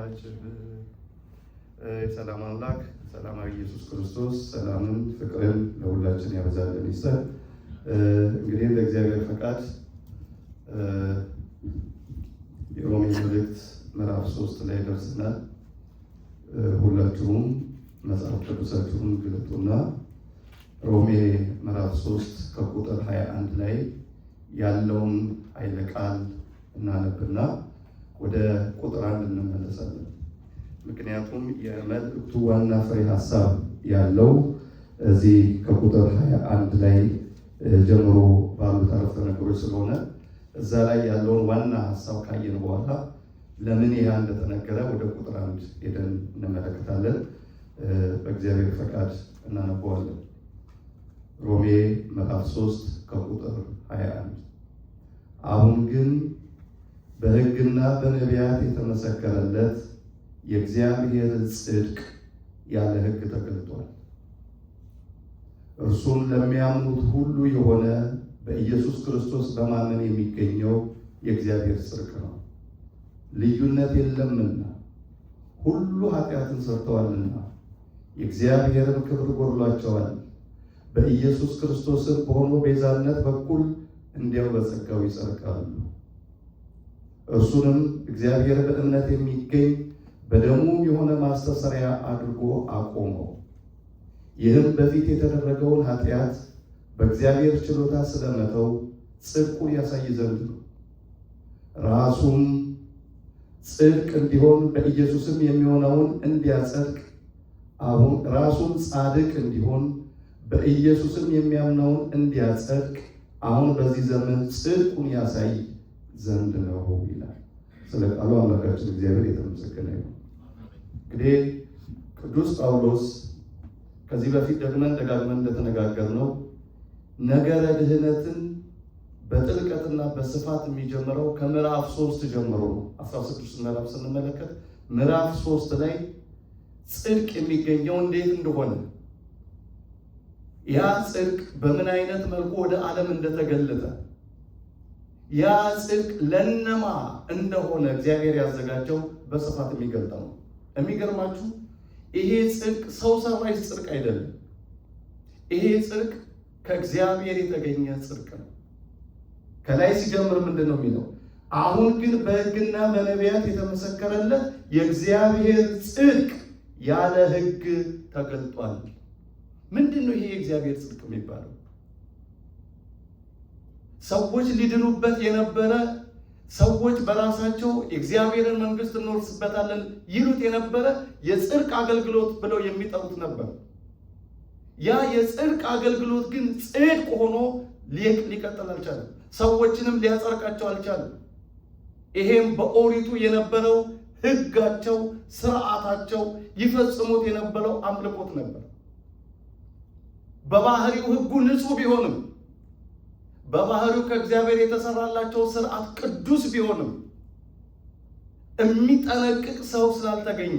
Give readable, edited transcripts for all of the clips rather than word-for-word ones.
አላችሁ? የሰላም አምላክ ሰላማዊ ኢየሱስ ክርስቶስ ሰላምን ፍቅርን ለሁላችን ያበዛልን ይስጠን። እንግዲህ እንደ እግዚአብሔር ፈቃድ የሮሜ መልእክት ምዕራፍ 3 ላይ ደርሰናል። ሁላችሁም መጽሐፍ ቅዱሳችሁን ግለጡና ሮሜ ምዕራፍ 3 ከቁጥር 21 ላይ ያለውን ኃይለ ቃል እናነብና ወደ ቁጥር 1 እንመለሳለን። ምክንያቱም የመልእክቱ ዋና ፍሬ ሀሳብ ያለው እዚህ ከቁጥር 21 ላይ ጀምሮ ባሉት አረፍተ ነገሮች ስለሆነ እዛ ላይ ያለውን ዋና ሀሳብ ካየን በኋላ ለምን ያ እንደተነገረ ወደ ቁጥር 1 ሄደን እንመለከታለን። በእግዚአብሔር ፈቃድ እናነበዋለን። ሮሜ ምዕራፍ 3 ከቁጥር 21፣ አሁን ግን በሕግና በነቢያት የተመሰከረለት የእግዚአብሔር ጽድቅ ያለ ሕግ ተገልጧል። እርሱም ለሚያምኑት ሁሉ የሆነ በኢየሱስ ክርስቶስ በማመን የሚገኘው የእግዚአብሔር ጽድቅ ነው። ልዩነት የለምና ሁሉ ኃጢአትን ሰርተዋልና የእግዚአብሔርም ክብር ጎድሏቸዋል። በኢየሱስ ክርስቶስም በሆነው ቤዛነት በኩል እንዲያው በጸጋው ይጸድቃሉ። እርሱንም እግዚአብሔር በእምነት የሚገኝ በደሙም የሆነ ማስተሰሪያ አድርጎ አቆመው። ይህም በፊት የተደረገውን ኃጢአት በእግዚአብሔር ችሎታ ስለመተው ጽድቁን ያሳይ ዘንድ ነው። ራሱም ጽድቅ እንዲሆን በኢየሱስም የሚሆነውን እንዲያጸድቅ አሁን ራሱም ጻድቅ እንዲሆን በኢየሱስም የሚያምነውን እንዲያጸድቅ አሁን በዚህ ዘመን ጽድቁን ያሳይ ዘንድ ነው ይላል። ስለ ቃሉ አምላካችን እግዚአብሔር የተመሰገነ ይሁን። እንግዲህ ቅዱስ ጳውሎስ ከዚህ በፊት ደግመን ደጋግመን እንደተነጋገርነው ነገረ ድህነትን በጥልቀትና በስፋት የሚጀምረው ከምዕራፍ 3 ጀምሮ ነው። 16 ምዕራፍ ስንመለከት ምዕራፍ 3 ላይ ጽድቅ የሚገኘው እንዴት እንደሆነ፣ ያ ጽድቅ በምን አይነት መልኩ ወደ ዓለም እንደተገለጠ፣ ያ ጽድቅ ለነማ እንደሆነ እግዚአብሔር ያዘጋጀው በስፋት የሚገልጠው ነው። የሚገርማችሁ ይሄ ጽድቅ ሰው ሰራሽ ጽድቅ አይደለም። ይሄ ጽድቅ ከእግዚአብሔር የተገኘ ጽድቅ ነው። ከላይ ሲጀምር ምንድን ነው የሚለው? አሁን ግን በሕግና በነቢያት የተመሰከረለት የእግዚአብሔር ጽድቅ ያለ ሕግ ተገልጧል። ምንድን ነው ይሄ የእግዚአብሔር ጽድቅ የሚባለው? ሰዎች ሊድኑበት የነበረ፣ ሰዎች በራሳቸው የእግዚአብሔርን መንግሥት እንወርስበታለን ይሉት የነበረ የጽድቅ አገልግሎት ብለው የሚጠሩት ነበር። ያ የጽድቅ አገልግሎት ግን ጽድቅ ሆኖ ሊቀጥል አልቻለም። ሰዎችንም ሊያጸድቃቸው አልቻለም። ይሄም በኦሪቱ የነበረው ሕጋቸው፣ ስርዓታቸው፣ ይፈጽሙት የነበረው አምልኮት ነበር። በባህሪው ሕጉ ንጹሕ ቢሆንም፣ በባህሪው ከእግዚአብሔር የተሰራላቸው ስርዓት ቅዱስ ቢሆንም፣ የሚጠነቅቅ ሰው ስላልተገኘ፣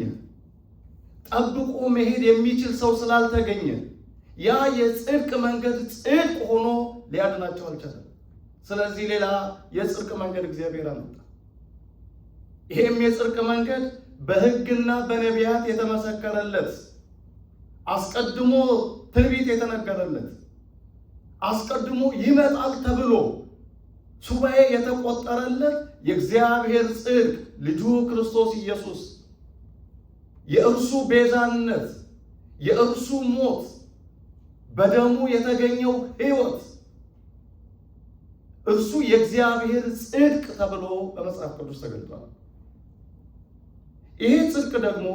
ጠብቆ መሄድ የሚችል ሰው ስላልተገኘ ያ የጽድቅ መንገድ ጽድቅ ሆኖ ሊያድናቸው አልቻለም። ስለዚህ ሌላ የጽድቅ መንገድ እግዚአብሔር አመጣ። ይሄም የጽድቅ መንገድ በሕግና በነቢያት የተመሰከረለት፣ አስቀድሞ ትንቢት የተነገረለት፣ አስቀድሞ ይመጣል ተብሎ ሱባኤ የተቆጠረለት የእግዚአብሔር ጽድቅ ልጁ ክርስቶስ ኢየሱስ፣ የእርሱ ቤዛነት፣ የእርሱ ሞት፣ በደሙ የተገኘው ሕይወት፣ እርሱ የእግዚአብሔር ጽድቅ ተብሎ በመጽሐፍ ቅዱስ ተገልጧል። ይህ ጽድቅ ደግሞ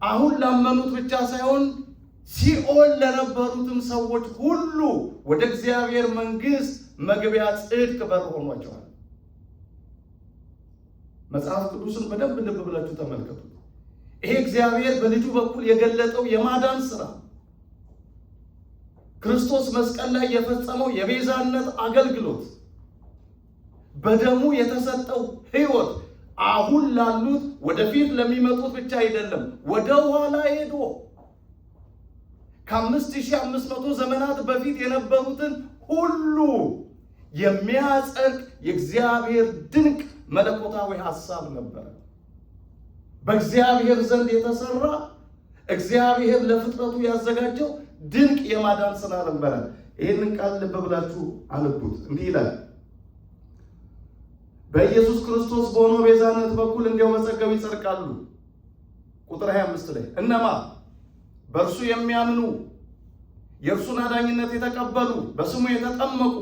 አሁን ላመኑት ብቻ ሳይሆን ሲኦል ለነበሩትም ሰዎች ሁሉ ወደ እግዚአብሔር መንግሥት መግቢያ ጽድቅ በር ሆኗቸዋል። መጽሐፍ ቅዱስን በደንብ ልብ ብላችሁ ተመልከቱት። ይሄ እግዚአብሔር በልጁ በኩል የገለጠው የማዳን ስራ፣ ክርስቶስ መስቀል ላይ የፈጸመው የቤዛነት አገልግሎት፣ በደሙ የተሰጠው ሕይወት አሁን ላሉት ወደፊት ለሚመጡት ብቻ አይደለም፣ ወደ ኋላ ሄዶ ከ5500 ዘመናት በፊት የነበሩትን ሁሉ የሚያጸድቅ የእግዚአብሔር ድንቅ መለኮታዊ ሐሳብ ነበረ። በእግዚአብሔር ዘንድ የተሰራ፣ እግዚአብሔር ለፍጥረቱ ያዘጋጀው ድንቅ የማዳን ስራ ነበረ። ይህንን ቃል ልብ ብላችሁ አንብቡት። እንዲህ ይላል፣ በኢየሱስ ክርስቶስ በሆነው ቤዛነት በኩል እንዲያው በጸጋው ይጸድቃሉ። ቁጥር 25 ላይ እነማ? በእርሱ የሚያምኑ፣ የእርሱን አዳኝነት የተቀበሉ፣ በስሙ የተጠመቁ፣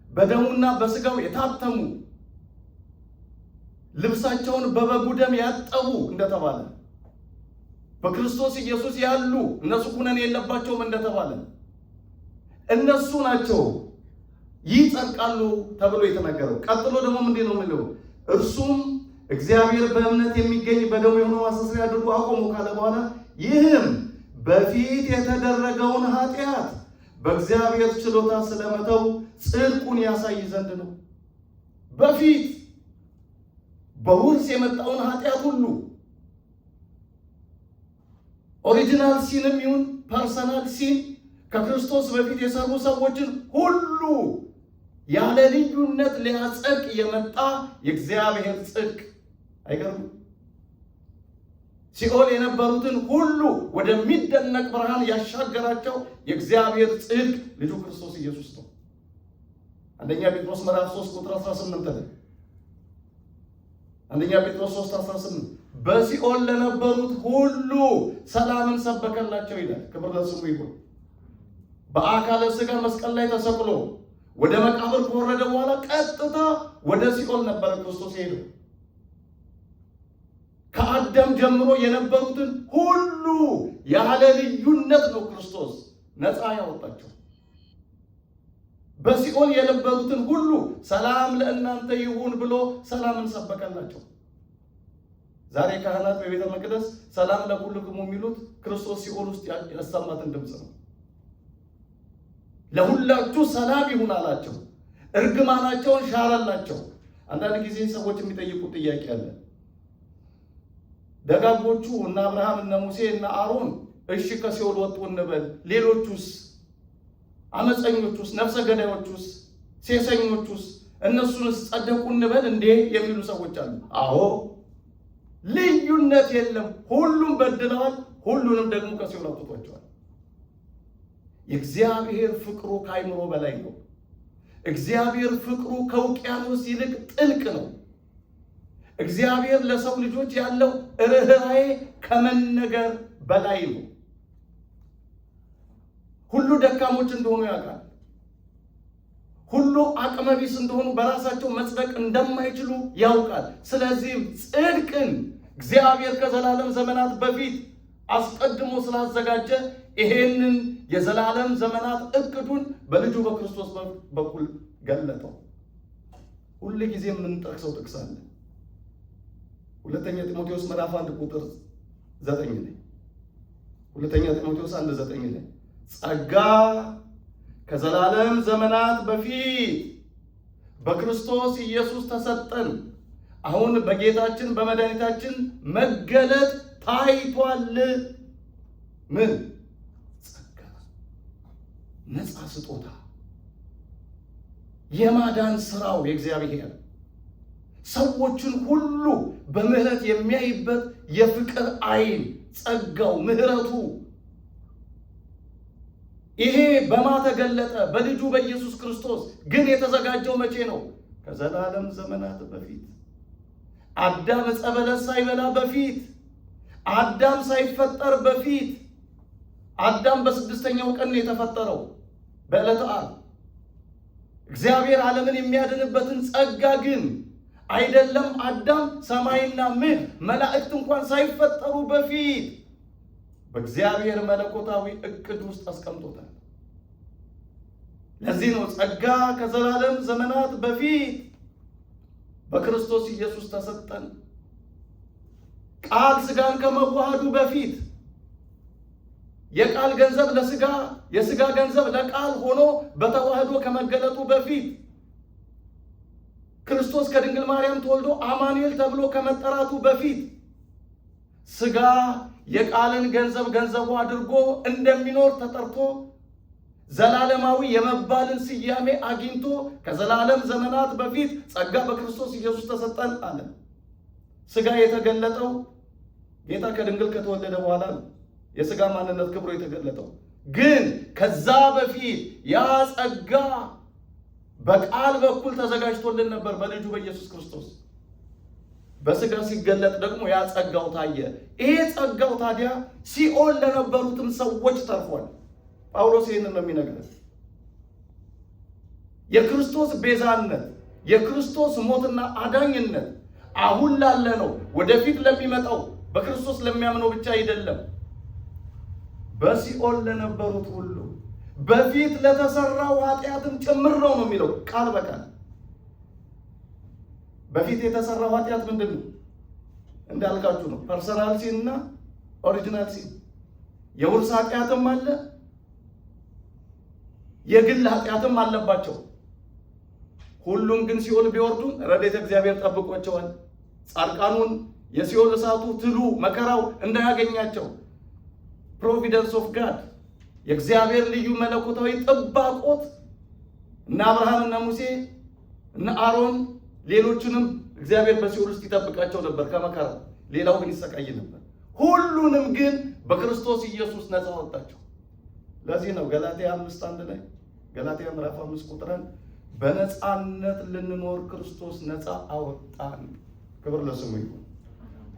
በደሙና በስጋው የታተሙ፣ ልብሳቸውን በበጉ ደም ያጠቡ እንደተባለ፣ በክርስቶስ ኢየሱስ ያሉ እነሱ ኩነኔ የለባቸውም እንደተባለ እነሱ ናቸው ይጸድቃሉ ተብሎ የተነገረው። ቀጥሎ ደግሞ ምንድን ነው የሚለው? እርሱም እግዚአብሔር በእምነት የሚገኝ በደሙ የሆነ ማስተስረያ አድርጎ አቆሙ ካለ በኋላ ይህም በፊት የተደረገውን ኃጢአት በእግዚአብሔር ችሎታ ስለመተው ጽድቁን ያሳይ ዘንድ ነው። በፊት በውርስ የመጣውን ኃጢአት ሁሉ፣ original sin ም ይሁን personal sin፣ ከክርስቶስ በፊት የሰሩ ሰዎችን ሁሉ ያለ ልዩነት ሊያጸድቅ የመጣ የእግዚአብሔር ጽድቅ። አይገርም? ሲኦል የነበሩትን ሁሉ ወደሚደነቅ ብርሃን ያሻገራቸው የእግዚአብሔር ጽድቅ ልጁ ክርስቶስ ኢየሱስ ነው። አንደኛ ጴጥሮስ ምዕራፍ 3 ቁጥር 18 ላይ፣ አንደኛ ጴጥሮስ 3 18፣ በሲኦል ለነበሩት ሁሉ ሰላምን ሰበከላቸው ይላል። ክብር ለስሙ ይሁን። በአካለ ሥጋ መስቀል ላይ ተሰቅሎ ወደ መቃብር ከወረደ በኋላ ቀጥታ ወደ ሲኦል ነበረ ክርስቶስ የሄደው። ከአዳም ጀምሮ የነበሩትን ሁሉ ያለ ልዩነት ነው ክርስቶስ ነፃ ያወጣቸው። በሲኦል የነበሩትን ሁሉ ሰላም ለእናንተ ይሁን ብሎ ሰላምን ሰበከላቸው። ዛሬ ካህናት በቤተ መቅደስ ሰላም ለኩልክሙ የሚሉት ክርስቶስ ሲኦል ውስጥ ያሰማትን ድምፅ ነው። ለሁላችሁ ሰላም ይሁን አላቸው። እርግማናቸውን ሻረላቸው። አንዳንድ ጊዜ ሰዎች የሚጠይቁት ጥያቄ አለ። ደጋጎቹ እነ አብርሃም፣ እነ ሙሴ፣ እነ አሮን እሺ ከሲኦል ወጡ እንበል፣ ሌሎቹስ? አመፀኞቹስ? ነፍሰ ገዳዮቹስ? ሴሰኞቹስ? እነሱንስ ጸደቁ እንበል እንዴ የሚሉ ሰዎች አሉ። አዎ፣ ልዩነት የለም። ሁሉም በድለዋል። ሁሉንም ደግሞ ከሲኦል አውጥቷቸዋል። የእግዚአብሔር ፍቅሩ ከአይምሮ በላይ ነው። እግዚአብሔር ፍቅሩ ከውቅያኖስ ይልቅ ጥልቅ ነው። እግዚአብሔር ለሰው ልጆች ያለው ርኅራኄ ከመነገር በላይ ነው። ሁሉ ደካሞች እንደሆኑ ያውቃል። ሁሉ አቅመቢስ እንደሆኑ፣ በራሳቸው መጽደቅ እንደማይችሉ ያውቃል። ስለዚህም ጽድቅን እግዚአብሔር ከዘላለም ዘመናት በፊት አስቀድሞ ስላዘጋጀ ይሄንን የዘላለም ዘመናት እቅዱን በልጁ በክርስቶስ በኩል ገለጠው። ሁል ጊዜ የምንጠቅሰው ጥቅስ አለ። ሁለተኛ ጢሞቴዎስ ምዕራፍ 1 ቁጥር 9 ላይ፣ ሁለተኛ ጢሞቴዎስ 1:9 ላይ፣ ጸጋ ከዘላለም ዘመናት በፊት በክርስቶስ ኢየሱስ ተሰጠን፣ አሁን በጌታችን በመድኃኒታችን መገለጥ ታይቷል። ምን ጸጋ? ነፃ ስጦታ፣ የማዳን ስራው የእግዚአብሔር ሰዎችን ሁሉ በምህረት የሚያይበት የፍቅር አይን፣ ጸጋው፣ ምህረቱ ይሄ በማ ተገለጠ? በልጁ በኢየሱስ ክርስቶስ። ግን የተዘጋጀው መቼ ነው? ከዘላለም ዘመናት በፊት፣ አዳም ዕፀ በለስ ሳይበላ በፊት፣ አዳም ሳይፈጠር በፊት። አዳም በስድስተኛው ቀን ነው የተፈጠረው፣ በዕለተ ዓርብ። እግዚአብሔር ዓለምን የሚያድንበትን ጸጋ ግን አይደለም አዳም፣ ሰማይና ምድር፣ መላእክት እንኳን ሳይፈጠሩ በፊት በእግዚአብሔር መለኮታዊ እቅድ ውስጥ አስቀምጦታል። ለዚህ ነው ጸጋ ከዘላለም ዘመናት በፊት በክርስቶስ ኢየሱስ ተሰጠን። ቃል ስጋን ከመዋሃዱ በፊት፣ የቃል ገንዘብ ለስጋ፣ የስጋ ገንዘብ ለቃል ሆኖ በተዋህዶ ከመገለጡ በፊት፣ ክርስቶስ ከድንግል ማርያም ተወልዶ አማኑኤል ተብሎ ከመጠራቱ በፊት፣ ስጋ የቃልን ገንዘብ ገንዘቡ አድርጎ እንደሚኖር ተጠርቶ ዘላለማዊ የመባልን ስያሜ አግኝቶ ከዘላለም ዘመናት በፊት ጸጋ በክርስቶስ ኢየሱስ ተሰጠን አለ። ስጋ የተገለጠው ጌታ ከድንግል ከተወለደ በኋላ ነው። የስጋ ማንነት ክብሩ የተገለጠው ግን ከዛ በፊት ያ ጸጋ በቃል በኩል ተዘጋጅቶልን ነበር በልጁ በኢየሱስ ክርስቶስ። በስጋ ሲገለጥ ደግሞ ያ ጸጋው ታየ። ይሄ ጸጋው ታዲያ ሲኦል ለነበሩትም ሰዎች ተርፏል። ጳውሎስ ይህንን ነው የሚነግረን። የክርስቶስ ቤዛነት፣ የክርስቶስ ሞትና አዳኝነት አሁን ላለ ነው፣ ወደፊት ለሚመጣው በክርስቶስ ለሚያምነው ብቻ አይደለም፣ በሲኦል ለነበሩት ሁሉ በፊት ለተሰራው ኃጢአትም ጭምር ነው ነው የሚለው ቃል በቃል። በፊት የተሰራው ኃጢአት ምንድን ነው? እንዳልካችሁ ነው። Personal sin እና original sin። የውርስ ኃጢአትም አለ፣ የግል ኃጢአትም አለባቸው። ሁሉም ግን ሲኦል ቢወርዱም ረድኤተ እግዚአብሔር ጠብቋቸዋል። ጻድቃኑን የሲኦል እሳቱ ትሉ መከራው እንዳያገኛቸው providence of God የእግዚአብሔር ልዩ መለኮታዊ ጥባቆት እነ አብርሃም እነ ሙሴ እነ አሮን ሌሎቹንም እግዚአብሔር በሲኦል ውስጥ ይጠብቃቸው ነበር ከመከራ። ሌላው ግን ይሰቃይ ነበር። ሁሉንም ግን በክርስቶስ ኢየሱስ ነፃ ወጣቸው። ለዚህ ነው ገላትያ 5:1 ላይ፣ ገላትያ ምዕራፍ 5 ቁጥር 1 በነፃነት ልንኖር ክርስቶስ ነፃ አወጣን። ክብር ለስሙ ይሁን።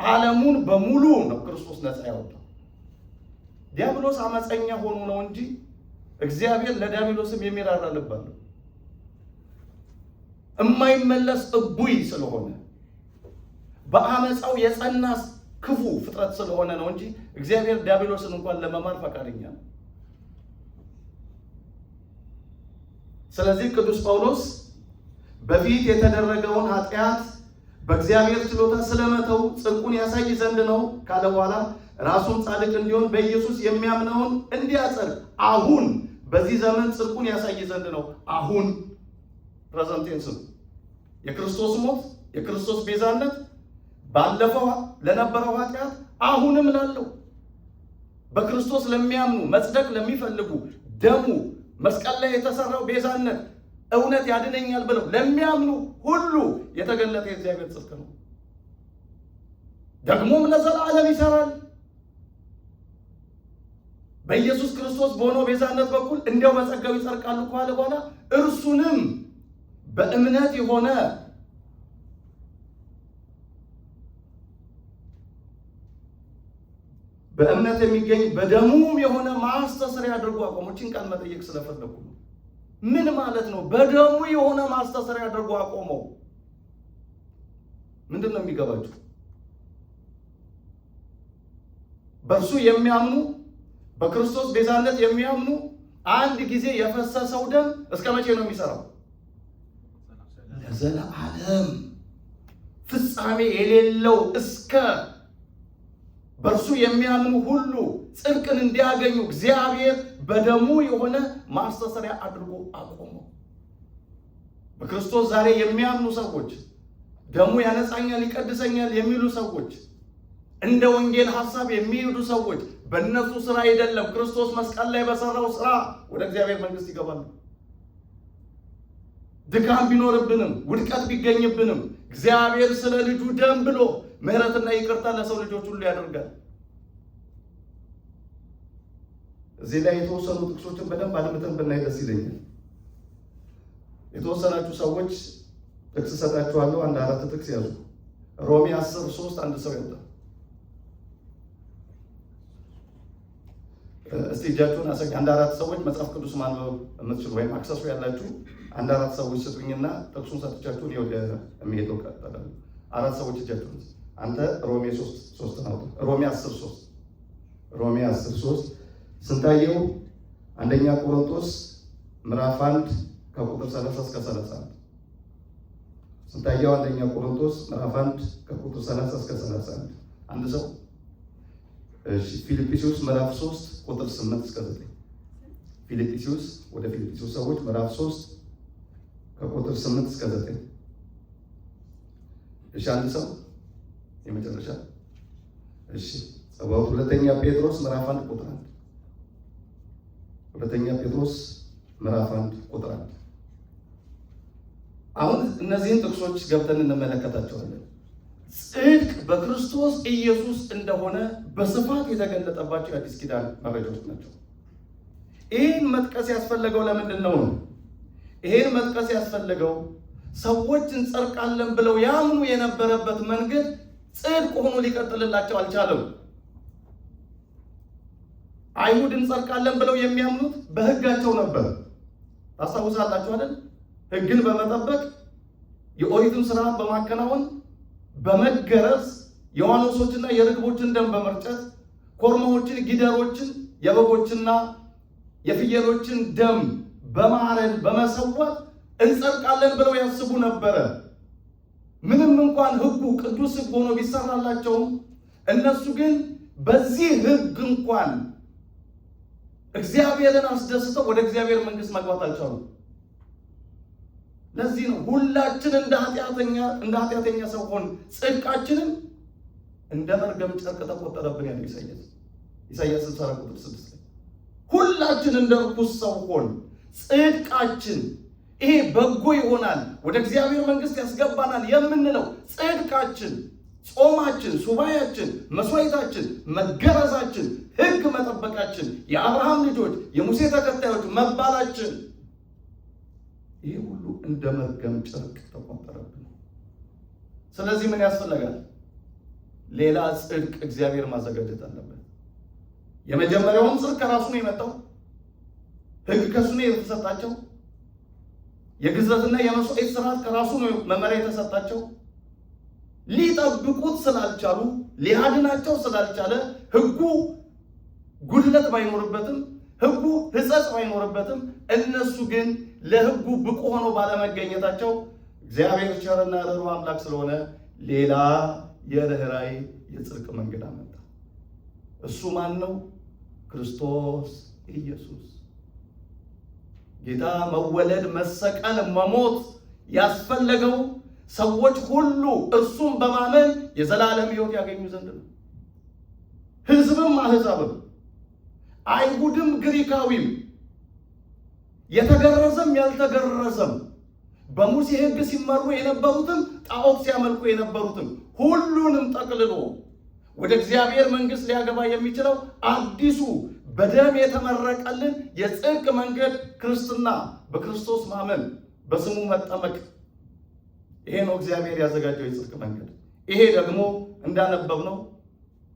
ዓለሙን በሙሉ ነው ክርስቶስ ነፃ ያወጣው። ዲያብሎስ አመፀኛ ሆኖ ነው እንጂ እግዚአብሔር ለዲያብሎስም የሚራራ ልብ አለው። የማይመለስ እቡይ ስለሆነ፣ በአመፃው የጸና ክፉ ፍጥረት ስለሆነ ነው እንጂ እግዚአብሔር ዲያብሎስን እንኳን ለመማር ፈቃደኛ ነው። ስለዚህ ቅዱስ ጳውሎስ በፊት የተደረገውን ኃጢአት በእግዚአብሔር ችሎታ ስለመተው ጽድቁን ያሳይ ዘንድ ነው ካለ በኋላ፣ ራሱን ጻድቅ እንዲሆን በኢየሱስ የሚያምነውን እንዲያጸድቅ አሁን በዚህ ዘመን ጽድቁን ያሳይ ዘንድ ነው። አሁን present tense ነው። የክርስቶስ ሞት፣ የክርስቶስ ቤዛነት ባለፈው ለነበረው ኃጢአት፣ አሁንም ላለው በክርስቶስ ለሚያምኑ፣ መጽደቅ ለሚፈልጉ፣ ደሙ መስቀል ላይ የተሰራው ቤዛነት እውነት ያድነኛል ብለው ለሚያምኑ ሁሉ የተገለጠ የእግዚአብሔር ጽድቅ ነው። ደግሞም ለዘላለም ይሰራል። በኢየሱስ ክርስቶስ በሆነው ቤዛነት በኩል እንዲያው በጸጋው ይጸድቃሉ ካለ በኋላ፣ እርሱንም በእምነት የሆነ በእምነት የሚገኝ በደሙም የሆነ ማስተስሪያ አድርጎ አቆመው። ይህችን ቃል መጠየቅ ስለፈለኩ ነው። ምን ማለት ነው? በደሙ የሆነ ማስተስሪያ አድርጎ አቆመው። ምንድን ነው የሚገባችሁ? በእርሱ የሚያምኑ፣ በክርስቶስ ቤዛነት የሚያምኑ አንድ ጊዜ የፈሰሰው ደም እስከ መቼ ነው የሚሰራው? ለዘለዓለም፣ ፍጻሜ የሌለው፣ እስከ በእርሱ የሚያምኑ ሁሉ ጽድቅን እንዲያገኙ እግዚአብሔር በደሙ የሆነ ማስተሰሪያ አድርጎ አቆመው። በክርስቶስ ዛሬ የሚያምኑ ሰዎች፣ ደሙ ያነጻኛል፣ ይቀድሰኛል የሚሉ ሰዎች፣ እንደ ወንጌል ሐሳብ የሚሄዱ ሰዎች በእነሱ ስራ አይደለም፣ ክርስቶስ መስቀል ላይ በሰራው ስራ ወደ እግዚአብሔር መንግስት ይገባሉ። ድካም ቢኖርብንም፣ ውድቀት ቢገኝብንም እግዚአብሔር ስለ ልጁ ደም ብሎ ምሕረትና ይቅርታ ለሰው ልጆች ሁሉ ያደርጋል። እዚህ ላይ የተወሰኑ ጥቅሶችን በደንብ አድምተን ብናይ ደስ ይለኛል። የተወሰናችሁ ሰዎች ጥቅስ እሰጣችኋለሁ። አንድ አራት ጥቅስ ያዙ። ሮሜ 10:3 አንድ ሰው ያውጣ። እስቲ እጃችሁን አሳይ። አንድ አራት ሰዎች መጽሐፍ ቅዱስ ማንበብ የምትችሉ ወይም access ኡ ያላችሁ አንድ አራት ሰዎች ስጡኝና ጥቅሱን ሰጥቻችሁ እኔ ወደ የሚሄደው ቀጠላለሁ። አራት ሰዎች እጃችሁን። አንተ ሮሜ 3:3 አውጣ። ሮሜ 10:3፣ ሮሜ 10:3። ስንታየው አንደኛ ቆሮንቶስ ምዕራፍ 1 ከቁጥር 30 እስከ 31። ስንታየው አንደኛ ቆሮንቶስ ምዕራፍ 1 ከቁጥር 30 እስከ 31 አንድ ሰው። እሺ፣ ፊልጵስዩስ ምዕራፍ 3 ቁጥር 8 እስከ 9። ፊልጵስዩስ፣ ወደ ፊልጵስዩስ ሰዎች ምዕራፍ 3 ከቁጥር 8 እስከ 9። እሺ፣ አንድ ሰው የመጨረሻ። እሺ ጸባኦት ሁለተኛ ጴጥሮስ ምዕራፍ 1 ቁጥር 1፣ ሁለተኛ ጴጥሮስ ምዕራፍ 1 ቁጥር 1። አሁን እነዚህን ጥቅሶች ገብተን እንመለከታቸዋለን። ጽድቅ በክርስቶስ ኢየሱስ እንደሆነ በስፋት የተገለጠባቸው የአዲስ ኪዳን መረጃዎች ናቸው። ይህን መጥቀስ ያስፈለገው ለምንድን ነው ነው? ይህን መጥቀስ ያስፈለገው ሰዎች እንጸድቃለን ብለው ያምኑ የነበረበት መንገድ ጽድቅ ሆኖ ሊቀጥልላቸው አልቻለም። አይሁድ እንጸድቃለን ብለው የሚያምኑት በሕጋቸው ነበር። ታስታውሳላችሁ አይደል? ሕግን በመጠበቅ፣ የኦሪቱን ስርዓት በማከናወን፣ በመገረዝ፣ የዋኖሶችና የርግቦችን ደም በመርጨት፣ ኮርማዎችን፣ ጊደሮችን፣ የበጎችና የፍየሎችን ደም በማረድ፣ በመሰዋት እንጸድቃለን ብለው ያስቡ ነበረ። ምንም እንኳን ሕጉ ቅዱስ ሕግ ሆኖ ቢሰራላቸውም እነሱ ግን በዚህ ሕግ እንኳን እግዚአብሔርን አስደስተው ወደ እግዚአብሔር መንግሥት መግባት አልቻሉም። ለዚህ ነው ሁላችን እንደ ኃጢአተኛ ሰው ሆን፣ ጽድቃችንም እንደ መርገም ጨርቅ ተቆጠረብን ያለው ኢሳይያስ፣ ኢሳይያስ 64 ቁጥር 6 ላይ። ሁላችን እንደ ርኩስ ሰው ሆን፣ ጽድቃችን፣ ይሄ በጎ ይሆናል፣ ወደ እግዚአብሔር መንግሥት ያስገባናል የምንለው ጽድቃችን፣ ጾማችን፣ ሱባያችን፣ መስዋዕታችን፣ መገረዛችን፣ ሕግ መጠበቃችን፣ የአብርሃም ልጆች፣ የሙሴ ተከታዮች መባላችን፣ ይህ ሁሉ እንደ መርገም ጨርቅ ተቆጠረብን። ስለዚህ ምን ያስፈልጋል? ሌላ ጽድቅ እግዚአብሔር ማዘጋጀት አለበት። የመጀመሪያውም ጽድቅ ከራሱ ነው የመጣው። ሕግ ከሱ ነው የተሰጣቸው። የግዝረትና የመስዋዕት ስርዓት ከራሱ ነው መመሪያ የተሰጣቸው። ሊጠብቁት ስላልቻሉ፣ ሊያድናቸው ስላልቻለ፣ ሕጉ ጉድለት ባይኖርበትም፣ ሕጉ ሕጸጽ ባይኖርበትም፣ እነሱ ግን ለሕጉ ብቁ ሆነው ባለመገኘታቸው እግዚአብሔር ቸርና ርኅሩህ አምላክ ስለሆነ ሌላ የርኅራኄ የጽድቅ መንገድ አመጣ። እሱ ማን ነው? ክርስቶስ ኢየሱስ። ጌታ መወለድ፣ መሰቀል፣ መሞት ያስፈለገው ሰዎች ሁሉ እርሱን በማመን የዘላለም ሕይወት ያገኙ ዘንድ ነው። ሕዝብም አሕዛብም፣ አይሁድም ግሪካዊም፣ የተገረዘም ያልተገረዘም፣ በሙሴ ሕግ ሲመሩ የነበሩትም ጣዖት ሲያመልኩ የነበሩትም፣ ሁሉንም ጠቅልሎ ወደ እግዚአብሔር መንግሥት ሊያገባ የሚችለው አዲሱ በደም የተመረቀልን የጽድቅ መንገድ ክርስትና፣ በክርስቶስ ማመን፣ በስሙ መጠመቅ። ይሄ ነው እግዚአብሔር ያዘጋጀው የጽድቅ መንገድ። ይሄ ደግሞ እንዳነበብነው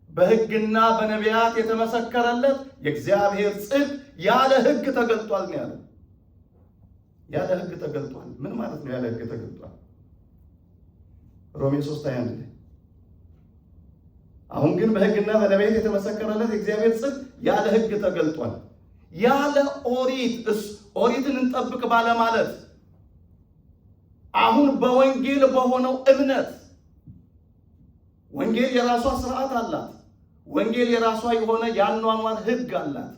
በሕግና በነቢያት የተመሰከረለት የእግዚአብሔር ጽድቅ ያለ ሕግ ተገልጧል ነው ያለው። ያለ ሕግ ተገልጧል። ምን ማለት ነው? ያለ ሕግ ተገልጧል። ሮሜ 3:21 ላይ አሁን ግን በሕግና በነቢያት የተመሰከረለት የእግዚአብሔር ጽድቅ ያለ ሕግ ተገልጧል። ያለ ኦሪት፣ ኦሪትን እንጠብቅ ባለማለት፣ አሁን በወንጌል በሆነው እምነት። ወንጌል የራሷ ስርዓት አላት። ወንጌል የራሷ የሆነ የአኗኗር ሕግ አላት።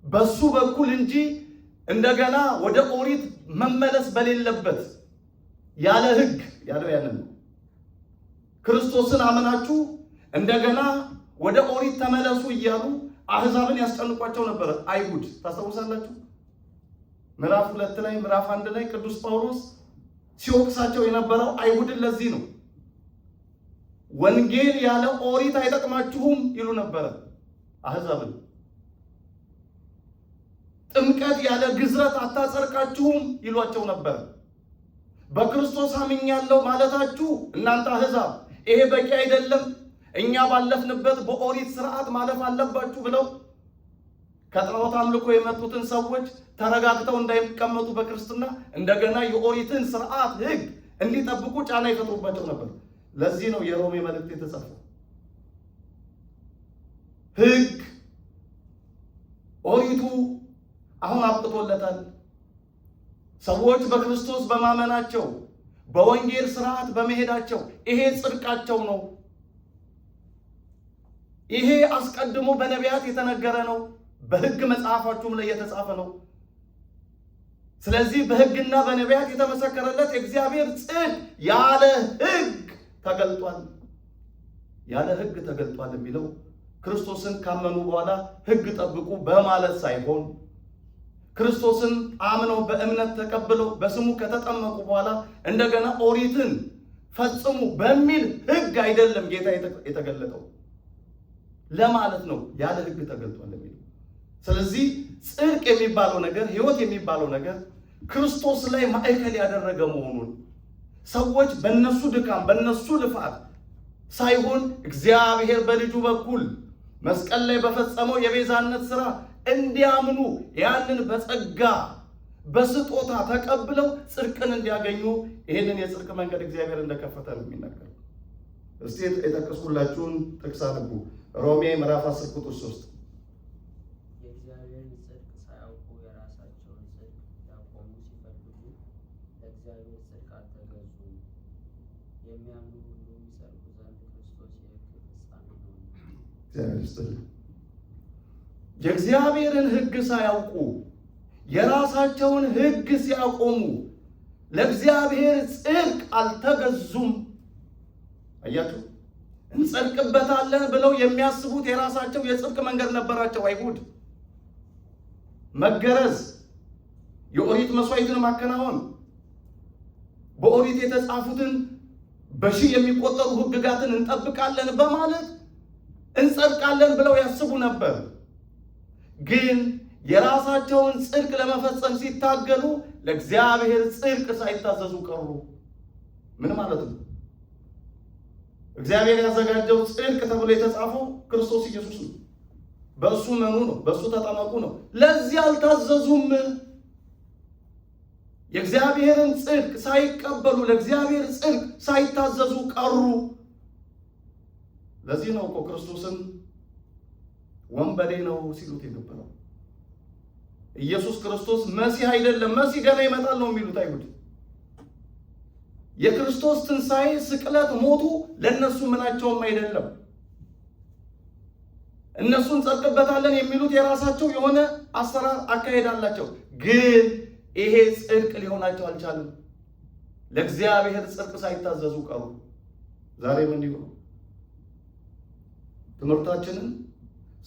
በሱ በኩል እንጂ እንደገና ወደ ኦሪት መመለስ በሌለበት፣ ያለ ሕግ ያለው ያንን ነው። ክርስቶስን አምናችሁ እንደገና ወደ ኦሪት ተመለሱ እያሉ አሕዛብን ያስጨንቋቸው ነበር አይሁድ። ታስታውሳላችሁ? ምዕራፍ 2 ላይ፣ ምዕራፍ 1 ላይ ቅዱስ ጳውሎስ ሲወቅሳቸው የነበረው አይሁድን ለዚህ ነው። ወንጌል ያለ ኦሪት አይጠቅማችሁም ይሉ ነበረ አሕዛብን። ጥምቀት ያለ ግዝረት አታጸድቃችሁም ይሏቸው ነበር። በክርስቶስ አምኛለሁ ማለታችሁ እናንተ አሕዛብ ይሄ በቂ አይደለም፣ እኛ ባለፍንበት በኦሪት ስርዓት ማለፍ አለባችሁ ብለው ከጣዖት አምልኮ የመጡትን ሰዎች ተረጋግተው እንዳይቀመጡ በክርስትና እንደገና የኦሪትን ስርዓት ሕግ እንዲጠብቁ ጫና ይፈጥሩባቸው ነበር። ለዚህ ነው የሮሜ መልእክት የተጻፈው። ሕግ ኦሪቱ አሁን አብቅቶለታል። ሰዎች በክርስቶስ በማመናቸው፣ በወንጌል ስርዓት በመሄዳቸው ይሄ ጽድቃቸው ነው። ይሄ አስቀድሞ በነቢያት የተነገረ ነው። በሕግ መጽሐፋችሁም ላይ የተጻፈ ነው። ስለዚህ በሕግና በነቢያት የተመሰከረለት የእግዚአብሔር ጽድቅ ያለ ሕግ ተገልጧል። ያለ ሕግ ተገልጧል የሚለው ክርስቶስን ካመኑ በኋላ ሕግ ጠብቁ በማለት ሳይሆን ክርስቶስን አምነው፣ በእምነት ተቀብለው፣ በስሙ ከተጠመቁ በኋላ እንደገና ኦሪትን ፈጽሙ በሚል ሕግ አይደለም ጌታ የተገለጠው ለማለት ነው። ያለ ሕግ ተገልጧል የሚለው። ስለዚህ ጽድቅ የሚባለው ነገር፣ ሕይወት የሚባለው ነገር ክርስቶስ ላይ ማዕከል ያደረገ መሆኑን፣ ሰዎች በነሱ ድካም በነሱ ልፋት ሳይሆን እግዚአብሔር በልጁ በኩል መስቀል ላይ በፈጸመው የቤዛነት ስራ እንዲያምኑ፣ ያንን በጸጋ በስጦታ ተቀብለው ጽድቅን እንዲያገኙ ይህንን የጽድቅ መንገድ እግዚአብሔር እንደከፈተ ነው የሚናገረው። እስቲ የጠቀስኩላችሁን ጥቅስ አንብቡ። ሮሜ ምዕራፍ 10 ቁጥር 3። የእግዚአብሔርን ጽድቅ ሳያውቁ የራሳቸውን ጽድቅ ሊያቆሙ ሲፈልጉ ለእግዚአብሔር ጽድቅ አልተገዙም። የሚያምኑ ሁሉ ይጸድቁ ዘንድ ክርስቶስ የሕግ ፍጻሜ ነውና። እግዚአብሔር ይስጥልኝ። የእግዚአብሔርን ሕግ ሳያውቁ የራሳቸውን ሕግ ሲያቆሙ ለእግዚአብሔር ጽድቅ አልተገዙም። አያችሁ፣ እንጸድቅበታለን ብለው የሚያስቡት የራሳቸው የጽድቅ መንገድ ነበራቸው አይሁድ። መገረዝ፣ የኦሪት መስዋዕትን ማከናወን፣ በኦሪት የተጻፉትን በሺህ የሚቆጠሩ ሕግጋትን እንጠብቃለን በማለት እንጸድቃለን ብለው ያስቡ ነበር። ግን የራሳቸውን ጽድቅ ለመፈጸም ሲታገሉ ለእግዚአብሔር ጽድቅ ሳይታዘዙ ቀሩ። ምን ማለት ነው? እግዚአብሔር ያዘጋጀው ጽድቅ ተብሎ የተጻፈው ክርስቶስ ኢየሱስ ነው። በእሱ መኑ ነው፣ በእሱ ተጠመቁ ነው። ለዚህ አልታዘዙም። የእግዚአብሔርን ጽድቅ ሳይቀበሉ ለእግዚአብሔር ጽድቅ ሳይታዘዙ ቀሩ። ለዚህ ነው እኮ ክርስቶስን ወንበዴ ነው ሲሉት የነበረው። ኢየሱስ ክርስቶስ መሲህ አይደለም፣ መሲህ ገና ይመጣል ነው የሚሉት አይሁድ። የክርስቶስ ትንሣኤ፣ ስቅለት፣ ሞቱ ለእነሱ ምናቸውም አይደለም። እነሱ እንጸድቅበታለን የሚሉት የራሳቸው የሆነ አሰራር አካሄድ አላቸው። ግን ይሄ ጽድቅ ሊሆናቸው አልቻለም። ለእግዚአብሔር ጽድቅ ሳይታዘዙ ቀሩ። ዛሬም እንዲሁ ነው። ትምህርታችንን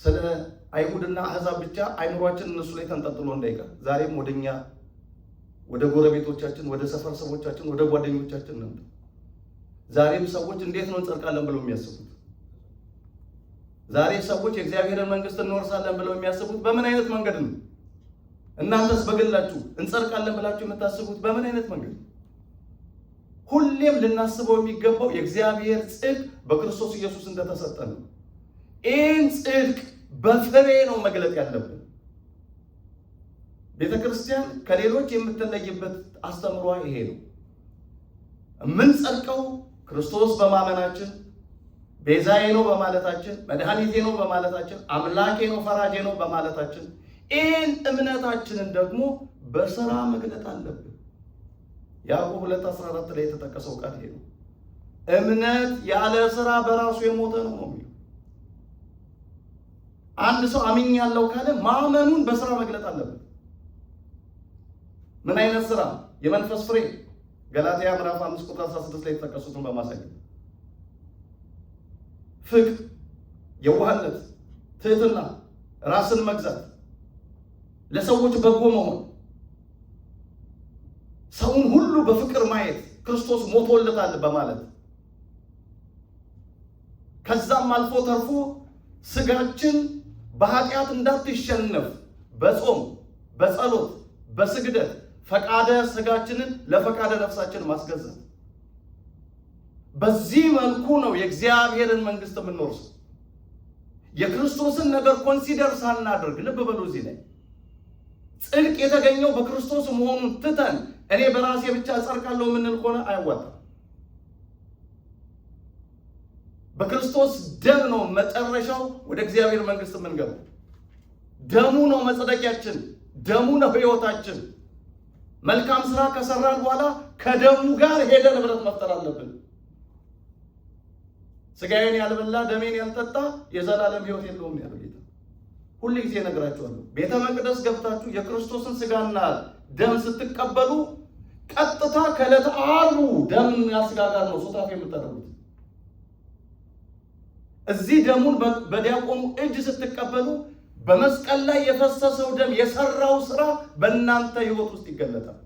ስለ አይሁድና አሕዛብ ብቻ አይምሯችን እነሱ ላይ ተንጠልጥሎ እንዳይቀር ዛሬም ወደኛ፣ ወደ ጎረቤቶቻችን፣ ወደ ሰፈር ሰዎቻችን፣ ወደ ጓደኞቻችን ነው። ዛሬም ሰዎች እንዴት ነው እንጸድቃለን ብለው የሚያስቡት? ዛሬ ሰዎች የእግዚአብሔርን መንግስት እንወርሳለን ብለው የሚያስቡት በምን አይነት መንገድ ነው? እናንተስ በግላችሁ እንጸድቃለን ብላችሁ የምታስቡት በምን አይነት መንገድ ነው? ሁሌም ልናስበው የሚገባው የእግዚአብሔር ጽድቅ በክርስቶስ ኢየሱስ እንደተሰጠ ነው። ይህን ጽድቅ በፍሬ ነው መግለጥ ያለብን። ቤተ ክርስቲያን ከሌሎች የምትለይበት አስተምሯ ይሄ ነው። የምንጸድቀው ክርስቶስ በማመናችን፣ ቤዛዬ ነው በማለታችን፣ መድኃኒቴ ነው በማለታችን፣ አምላኬ ነው ፈራጄ ነው በማለታችን፣ ይህን እምነታችንን ደግሞ በስራ መግለጥ አለብን። ያዕቆብ 2:14 ላይ የተጠቀሰው ቃል ይሄ ነው። እምነት ያለ ስራ በራሱ የሞተ ነው ነው የሚለው። አንድ ሰው አምኛለሁ ካለ ማመኑን በስራ መግለጥ አለበት። ምን አይነት ስራ? የመንፈስ ፍሬ፣ ገላትያ ምዕራፍ 5 ቁጥር 16 ላይ የተጠቀሱትን በማሳየት፣ ፍቅር፣ የዋህነት፣ ትህትና፣ ራስን መግዛት፣ ለሰዎች በጎ መሆን፣ ሰውን ሁሉ በፍቅር ማየት፣ ክርስቶስ ሞቶለታል በማለት፣ ከዛም አልፎ ተርፎ ስጋችን በኃጢአት እንዳትሸነፍ በጾም፣ በጸሎት፣ በስግደት ፈቃደ ስጋችንን ለፈቃደ ነፍሳችን ማስገዛት። በዚህ መልኩ ነው የእግዚአብሔርን መንግስት የምንወርሰው። የክርስቶስን ነገር consider ሳናደርግ፣ ልብ በሉ እዚህ ላይ፣ ጽድቅ የተገኘው በክርስቶስ መሆኑን ትተን እኔ በራሴ ብቻ እጸድቃለሁ የምንል ከሆነ አያዋጣም። በክርስቶስ ደም ነው መጨረሻው ወደ እግዚአብሔር መንግስት የምንገባው። ደሙ ነው መጽደቂያችን፣ ደሙ ነው ህይወታችን። መልካም ስራ ከሰራን በኋላ ከደሙ ጋር ሄደን ህብረት መፍጠር አለብን። ስጋዬን ያልበላ ደሜን ያልጠጣ የዘላለም ህይወት የለውም ያለው ጌታ። ሁል ጊዜ እነግራችኋለሁ። ቤተ መቅደስ ገብታችሁ የክርስቶስን ስጋና ደም ስትቀበሉ ቀጥታ ከዕለተ ዓርቡ ደምና ስጋ ጋር ነው ሱታፌ የምታደርጉት። እዚህ ደሙን በዲያቆኑ እጅ ስትቀበሉ በመስቀል ላይ የፈሰሰው ደም የሰራው ስራ በእናንተ ህይወት ውስጥ ይገለጣል።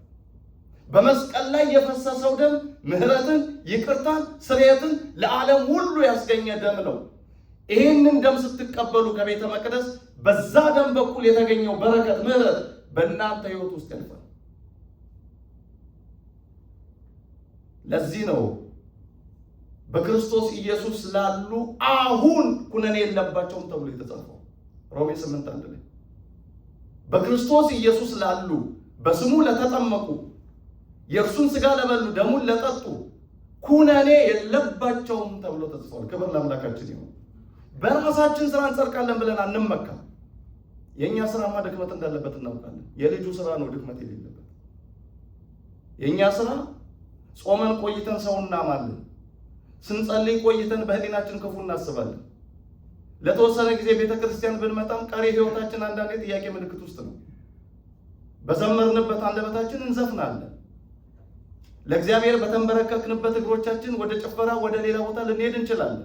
በመስቀል ላይ የፈሰሰው ደም ምሕረትን፣ ይቅርታን፣ ስርየትን ለዓለም ሁሉ ያስገኘ ደም ነው። ይህንን ደም ስትቀበሉ ከቤተ መቅደስ በዛ ደም በኩል የተገኘው በረከት፣ ምሕረት በእናንተ ሕይወት ውስጥ ያልፋል። ለዚህ ነው በክርስቶስ ኢየሱስ ላሉ አሁን ኩነኔ የለባቸውም ተብሎ የተጻፈው ሮሜ 8:1 ላይ። በክርስቶስ ኢየሱስ ላሉ በስሙ ለተጠመቁ የእርሱን ሥጋ ለበሉ ደሙን ለጠጡ ኩነኔ የለባቸውም ተብሎ ተጽፏል። ክብር ለአምላካችን ይሁን። በራሳችን ስራ እንጸድቃለን ብለን አንመካም። የእኛ ስራማ ድክመት እንዳለበት እናውቃለን። የልጁ ስራ ነው ድክመት የሌለበት። የእኛ ስራ ጾመን ቆይተን ሰው እናማለን። ስንጸልይ ቆይተን በህሊናችን ክፉ እናስባለን። ለተወሰነ ጊዜ ቤተክርስቲያን ብንመጣም ቀሪ ህይወታችን አንዳንዴ ጥያቄ ምልክት ውስጥ ነው። በዘመርንበት አንደበታችን እንዘፍናለን። ለእግዚአብሔር በተንበረከክንበት እግሮቻችን ወደ ጭፈራ፣ ወደ ሌላ ቦታ ልንሄድ እንችላለን።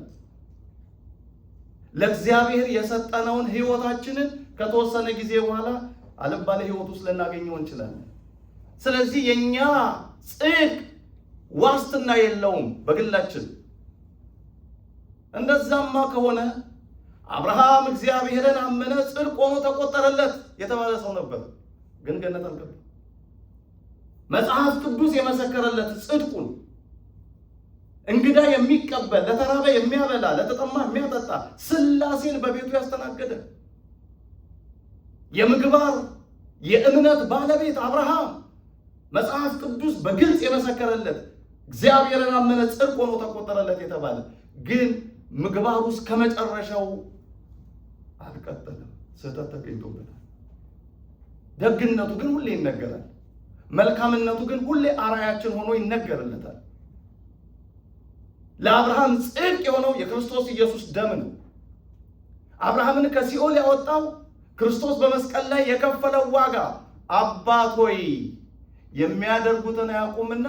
ለእግዚአብሔር የሰጠነውን ህይወታችንን ከተወሰነ ጊዜ በኋላ አልባሌ ህይወት ውስጥ ልናገኘው እንችላለን። ስለዚህ የኛ ጽድቅ ዋስትና የለውም በግላችን። እንደዛማ ከሆነ አብርሃም እግዚአብሔርን አመነ ጽድቅ ሆኖ ተቆጠረለት የተባለ ሰው ነበር፣ ግን ገነት አልገባም። መጽሐፍ ቅዱስ የመሰከረለት ጽድቁን እንግዳ የሚቀበል ለተራበ የሚያበላ ለተጠማ የሚያጠጣ ሥላሴን በቤቱ ያስተናገደ የምግባር የእምነት ባለቤት አብርሃም መጽሐፍ ቅዱስ በግልጽ የመሰከረለት እግዚአብሔርን አመነ ጽድቅ ሆኖ ተቆጠረለት የተባለ ግን ምግባሩ እስከ መጨረሻው አልቀጠለም። ስህተት ተገኝቶበታል። ደግነቱ ግን ሁሌ ይነገራል። መልካምነቱ ግን ሁሌ አርአያችን ሆኖ ይነገርለታል። ለአብርሃም ጽድቅ የሆነው የክርስቶስ ኢየሱስ ደም ነው። አብርሃምን ከሲኦል ያወጣው ክርስቶስ በመስቀል ላይ የከፈለው ዋጋ፣ አባት ሆይ የሚያደርጉትን አያውቁምና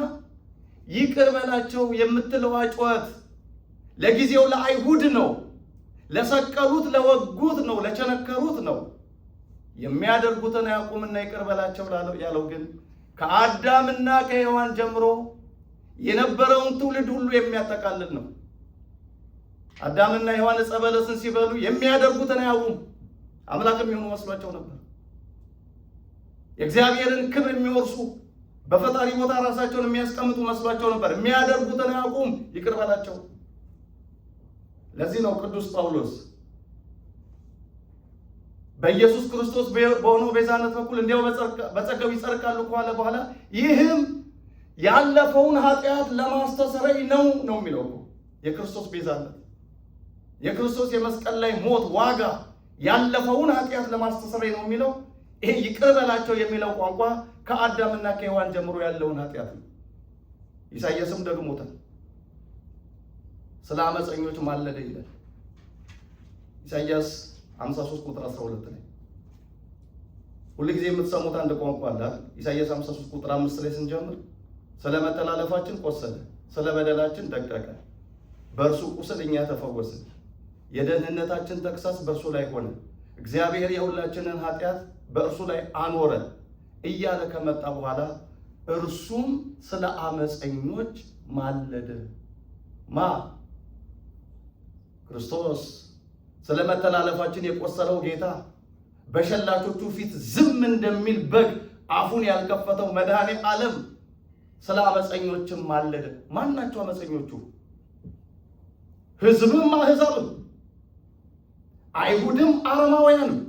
ይቅር በላቸው የምትለዋ ጩኸት ለጊዜው ለአይሁድ ነው፣ ለሰቀሉት፣ ለወጉት ነው፣ ለቸነከሩት ነው። የሚያደርጉትን አያውቁምና ይቅር በላቸው ያለው ግን ከአዳምና ከሔዋን ጀምሮ የነበረውን ትውልድ ሁሉ የሚያጠቃልል ነው። አዳምና ሔዋን ዕፀ በለስን ሲበሉ የሚያደርጉትን አያውቁም፣ አምላክ የሚሆኑ መስሏቸው ነበር። የእግዚአብሔርን ክብር የሚወርሱ በፈጣሪ ቦታ ራሳቸውን የሚያስቀምጡ መስሏቸው ነበር። የሚያደርጉትን አያውቁም፣ ይቅር በላቸው። ለዚህ ነው ቅዱስ ጳውሎስ በኢየሱስ ክርስቶስ በሆነው ቤዛነት በኩል እንዲያው በጸጋው ይጸድቃሉ ካለ በኋላ ይህም ያለፈውን ኃጢአት ለማስተሰረይ ነው ነው የሚለው። የክርስቶስ ቤዛነት፣ የክርስቶስ የመስቀል ላይ ሞት ዋጋ ያለፈውን ኃጢአት ለማስተሰረይ ነው የሚለው። ይሄ ይቅር በላቸው የሚለው ቋንቋ ከአዳምና ከሔዋን ጀምሮ ያለውን ኃጢአት ነው። ኢሳይያስም ደግሞታል። ስለ አመፀኞች ማለደ ይላል ኢሳይያስ 53 ቁጥር 12 ላይ። ሁልጊዜ የምትሰሙት አንድ ቋንቋ አለ። ኢሳይያስ 53 ቁጥር 5 ላይ ስንጀምር ስለ መተላለፋችን ቆሰለ፣ ስለ በደላችን ደቀቀ፣ በእርሱ ቁስል እኛ ተፈወስን፣ የደህንነታችን ተግሣጽ በእርሱ ላይ ሆነ፣ እግዚአብሔር የሁላችንን ኃጢአት በእርሱ ላይ አኖረ እያለ ከመጣ በኋላ እርሱም ስለ አመፀኞች ማለደ። ማ ክርስቶስ ስለ መተላለፋችን የቆሰለው ጌታ በሸላቾቹ ፊት ዝም እንደሚል በግ አፉን ያልከፈተው መድኃኔ ዓለም ስለ አመፀኞችም ማለደ። ማን ናቸው አመፀኞቹ? ሕዝብም አሕዛብም፣ አይሁድም አረማውያንም፣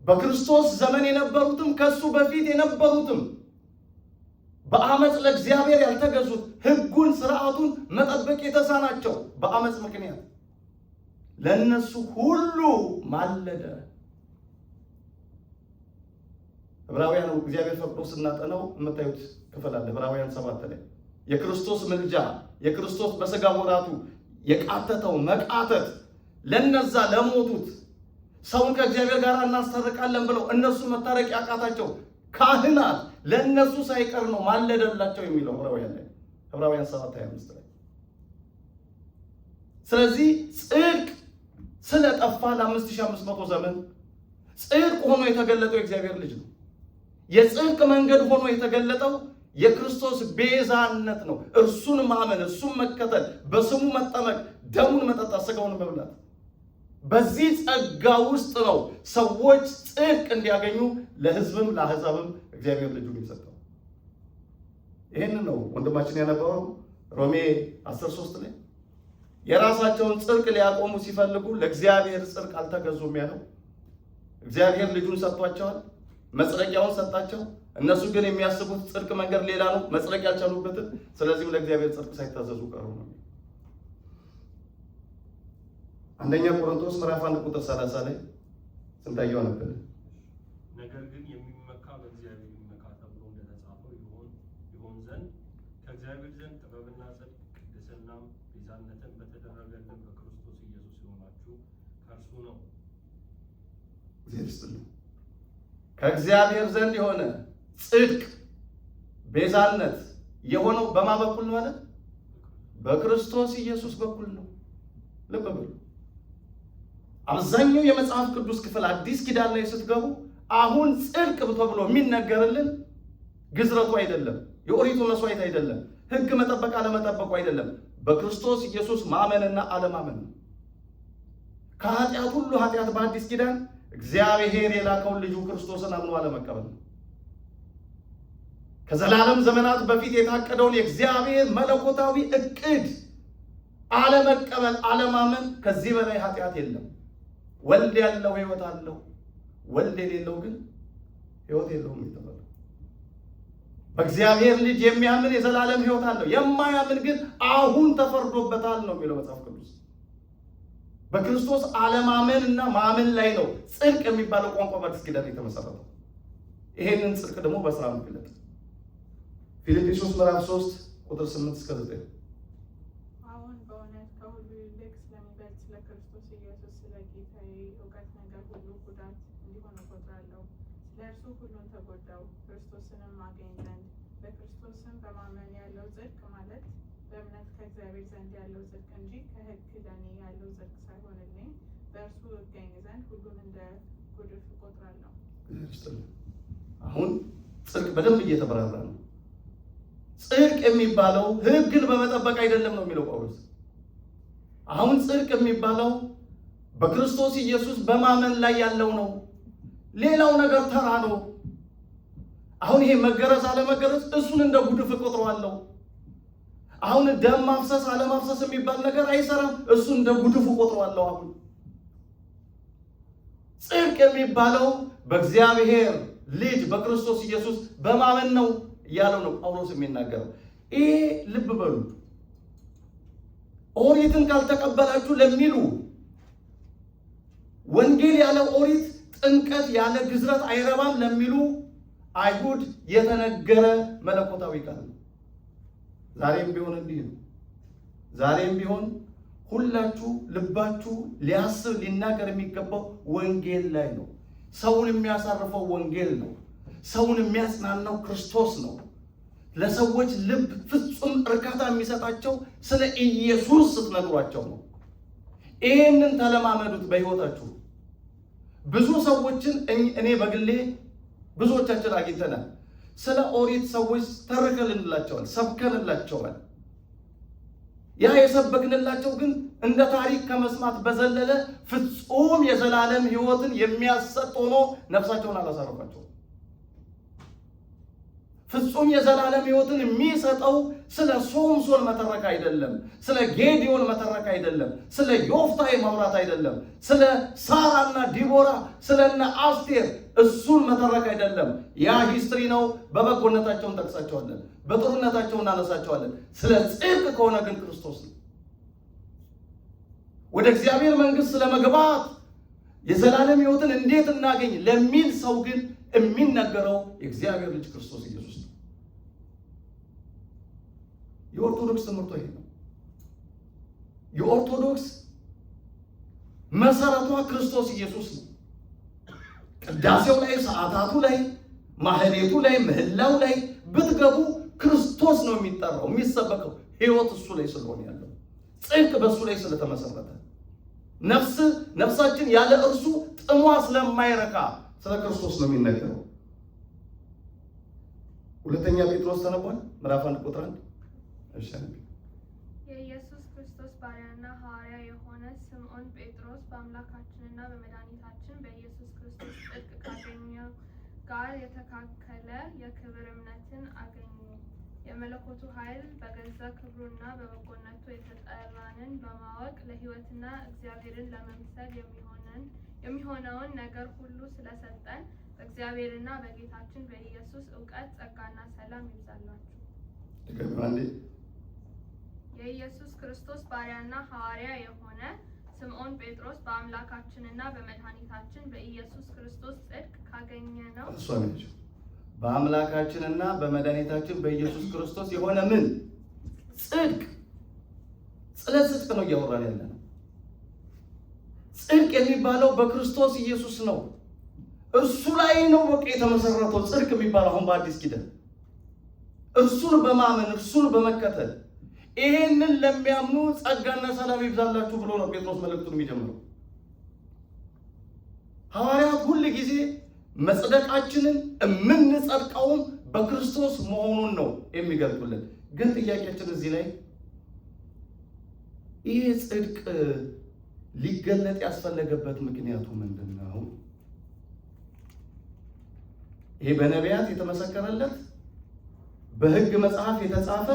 በክርስቶስ ዘመን የነበሩትም ከሱ በፊት የነበሩትም በአመፅ ለእግዚአብሔር ያልተገዙት ሕጉን ስርዓቱን መጠበቅ የተሳናቸው በአመፅ ምክንያት ለእነሱ ሁሉ ማለደ። ዕብራውያን እግዚአብሔር ፈቅዶ ስናጠነው የምታዩት ክፍል አለ። ዕብራውያን 7 ላይ የክርስቶስ ምልጃ የክርስቶስ በሥጋ ወራቱ የቃተተው መቃተት ለነዛ ለሞቱት ሰውን ከእግዚአብሔር ጋር እናስታርቃለን ብለው እነሱ መታረቅ ያቃታቸው ካህናት ለእነሱ ሳይቀር ነው ማለደላቸው የሚለው ዕብራውያን ላይ ዕብራውያን 7:25 ላይ። ስለዚህ ጽድቅ ስለጠፋ ለ5500 ዘመን ጽድቅ ሆኖ የተገለጠው የእግዚአብሔር ልጅ ነው። የጽድቅ መንገድ ሆኖ የተገለጠው የክርስቶስ ቤዛነት ነው። እርሱን ማመን፣ እርሱን መከተል፣ በስሙ መጠመቅ፣ ደሙን መጠጣት፣ ስጋውን መብላት። በዚህ ጸጋ ውስጥ ነው ሰዎች ጽድቅ እንዲያገኙ ለሕዝብም ለአሕዛብም እግዚአብሔር ልጁን የሰጠው። ይህንን ነው ወንድማችን ያነበበው ሮሜ 13 ላይ የራሳቸውን ጽድቅ ሊያቆሙ ሲፈልጉ ለእግዚአብሔር ጽድቅ አልተገዙም ያለው። እግዚአብሔር ልጁን ሰጥቷቸዋል፣ መጽደቂያውን ሰጣቸው። እነሱ ግን የሚያስቡት ጽድቅ መንገድ ሌላ ነው፣ መጽደቅ ያልቻሉበትን። ስለዚህም ለእግዚአብሔር ጽድቅ ሳይታዘዙ ቀሩ ነው። አንደኛ ቆሮንቶስ ምዕራፍ 1 ቁጥር 30 ላይ ስንታየው አነበለ። ነገር ግን የሚመካ በእግዚአብሔር ይመካ ተብሎ እንደተጻፈው ይሆን ዘንድ ከእግዚአብሔር ዘንድ ጥበብና ጽድቅ ቅድስናም ቤዛነትን በተደረገልን በክርስቶስ ኢየሱስ የሆናችሁ ከእርሱ ነው። እግዚአብሔር ይስጥልን። ከእግዚአብሔር ዘንድ የሆነ ጽድቅ ቤዛነት የሆነው በማ በኩል ነው አለ? በክርስቶስ ኢየሱስ በኩል ነው። ልብ በሉ። አብዛኛው የመጽሐፍ ቅዱስ ክፍል አዲስ ኪዳን ላይ ስትገቡ አሁን ጽድቅ ተብሎ የሚነገርልን ግዝረቱ አይደለም፣ የኦሪቱ መስዋዕት አይደለም፣ ሕግ መጠበቅ አለመጠበቁ አይደለም። በክርስቶስ ኢየሱስ ማመንና አለማመን ነው። ከኃጢአት ሁሉ ኃጢአት በአዲስ ኪዳን እግዚአብሔር የላከውን ልጁ ክርስቶስን አምኖ አለመቀበል ነው። ከዘላለም ዘመናት በፊት የታቀደውን የእግዚአብሔር መለኮታዊ እቅድ አለመቀበል፣ አለማመን፣ ከዚህ በላይ ኃጢአት የለም። ወልድ ያለው ሕይወት አለው፣ ወልድ የሌለው ግን ሕይወት የለውም የተባለው። በእግዚአብሔር ልጅ የሚያምን የዘላለም ሕይወት አለው፣ የማያምን ግን አሁን ተፈርዶበታል ነው የሚለው መጽሐፍ ቅዱስ። በክርስቶስ አለማመን እና ማመን ላይ ነው ጽድቅ የሚባለው ቋንቋ በአዲስ ኪዳን የተመሰረተው። ይሄንን ጽድቅ ደግሞ በስራ መግለጥ። ፊልጵስዩስ ምዕራፍ 3 ቁጥር 8 እስከ 9። አሁን በእውነት ከሁሉ ይልቅ ስለሚበልጥ ስለ ክርስቶስ ኢየሱስ ስለ ጌታዬ እውቀት ነገር ሁሉ ጉዳት እንዲሆን እቆጥራለሁ። ስለ እርሱ ሁሉን ተጎዳሁ፣ ክርስቶስንም አገኝ ዘንድ በክርስቶስም በማመን ያለው ጽድቅ ማለት በእምነት ከእግዚአብሔር ዘንድ ያለው ጽድቅ እንጂ ከሕግ ለእኔ ያለው ጽድቅ ሳይሆንልኝ በእርሱ እገኝ ዘንድ ሁሉን እንደ ጉድፍ እቆጥራለሁ። አሁን ጽድቅ በደንብ እየተብራራ ነው። ጽድቅ የሚባለው ሕግን በመጠበቅ አይደለም ነው የሚለው ጳውሎስ። አሁን ጽድቅ የሚባለው በክርስቶስ ኢየሱስ በማመን ላይ ያለው ነው። ሌላው ነገር ተራ ነው። አሁን ይሄ መገረዝ አለመገረዝ እሱን እንደ ጉድፍ እቆጥረዋለሁ። አሁን ደም ማፍሰስ አለማፍሰስ የሚባል ነገር አይሰራም፣ እሱን እንደ ጉድፍ እቆጥረዋለሁ። አሁን ጽድቅ የሚባለው በእግዚአብሔር ልጅ በክርስቶስ ኢየሱስ በማመን ነው እያለው ነው ጳውሎስ የሚናገረው። ይሄ ልብ በሉ፣ ኦሪትን ካልተቀበላችሁ ለሚሉ ወንጌል ያለ ኦሪት፣ ጥምቀት ያለ ግዝረት አይረባም ለሚሉ አይሁድ የተነገረ መለኮታዊ ቃል ነው። ዛሬም ቢሆን እንዲህ ነው። ዛሬም ቢሆን ሁላችሁ ልባችሁ ሊያስብ ሊናገር የሚገባው ወንጌል ላይ ነው። ሰውን የሚያሳርፈው ወንጌል ነው። ሰውን የሚያጽናናው ክርስቶስ ነው። ለሰዎች ልብ ፍጹም እርካታ የሚሰጣቸው ስለ ኢየሱስ ስትነግሯቸው ነው። ይህንን ተለማመዱት በሕይወታችሁ። ብዙ ሰዎችን እኔ በግሌ ብዙዎቻችን አግኝተናል። ስለ ኦሪት ሰዎች ተርከንላቸዋል፣ ሰብከንላቸዋል። ያ የሰበክንላቸው ግን እንደ ታሪክ ከመስማት በዘለለ ፍጹም የዘላለም ሕይወትን የሚያሰጥ ሆኖ ነፍሳቸውን አላሳረፋቸውም። ፍጹም የዘላለም ሕይወትን የሚሰጠው ስለ ሶምሶን መተረክ አይደለም፣ ስለ ጌዲዮን መተረክ አይደለም፣ ስለ ዮፍታሔ ማውራት አይደለም፣ ስለ ሳራና ዲቦራ፣ ስለነ አስቴር እሱን መተረክ አይደለም። ያ history ነው። በበጎነታቸው እንጠቅሳቸዋለን፣ በጥሩነታቸው እናነሳቸዋለን። ስለ ጽድቅ ከሆነ ግን ክርስቶስ ነው። ወደ እግዚአብሔር መንግሥት ስለመግባት የዘላለም ሕይወትን እንዴት እናገኝ ለሚል ሰው ግን የሚነገረው የእግዚአብሔር ልጅ ክርስቶስ ኢየሱስ ነው። የኦርቶዶክስ ትምህርቷ ይሄ ነው። የኦርቶዶክስ መሰረቷ ክርስቶስ ኢየሱስ ነው። ቅዳሴው ላይ፣ ሰዓታቱ ላይ፣ ማህሌቱ ላይ፣ ምህላው ላይ ብትገቡ ክርስቶስ ነው የሚጠራው የሚሰበከው። ሕይወት እሱ ላይ ስለሆነ ያለው ጽድቅ በእሱ ላይ ስለተመሰረተ ነፍሳችን ያለ እርሱ ጥሟ ስለማይረካ ስለ ክርስቶስ ነው የሚነገረው። ሁለተኛ ጴጥሮስ ተነቧል፣ ምዕራፍ 1 ቁጥር 1። እሺ አንብቢ። የኢየሱስ ክርስቶስ ባሪያና ሐዋርያ የሆነ ስምዖን ጴጥሮስ በአምላካችንና በመድኃኒታችን በኢየሱስ ክርስቶስ ጽድቅ ካገኘው ጋር የተካከለ የክብር እምነትን አገኙ። የመለኮቱ ኃይል በገዛ ክብሩና በበጎነቱ የተጠራንን በማወቅ ለሕይወትና እግዚአብሔርን ለመምሰል የሚሆነውን ነገር ሁሉ ስለሰጠን በእግዚአብሔርና በጌታችን በኢየሱስ እውቀት ጸጋና ሰላም ይብዛላችሁ። ድገሚው አንዴ። የኢየሱስ ክርስቶስ ባሪያና ሐዋርያ የሆነ ስምዖን ጴጥሮስ በአምላካችንና በመድኃኒታችን በኢየሱስ ክርስቶስ ጽድቅ ካገኘነው እሷ ነች። በአምላካችንና በመድኃኒታችን በኢየሱስ ክርስቶስ የሆነ ምን ጽድቅ። ስለ ጽድቅ ነው እያወራን ያለ ነው። ጽድቅ የሚባለው በክርስቶስ ኢየሱስ ነው። እርሱ ላይ ነው በቃ የተመሰረተው ጽድቅ የሚባለው አሁን በአዲስ ኪዳን እርሱን በማመን እርሱን በመከተል ይሄንን ለሚያምኑ ጸጋና ሰላም ይብዛላችሁ ብሎ ነው ጴጥሮስ መልእክቱን የሚጀምረው። ሐዋርያት ሁል ጊዜ መጽደቃችንን የምንጸድቀውም በክርስቶስ መሆኑን ነው የሚገልጡልን። ግን ጥያቄያችን እዚህ ላይ ይህ ጽድቅ ሊገለጥ ያስፈለገበት ምክንያቱ ምንድን ነው? ይሄ በነቢያት የተመሰከረለት፣ በሕግ መጽሐፍ የተጻፈ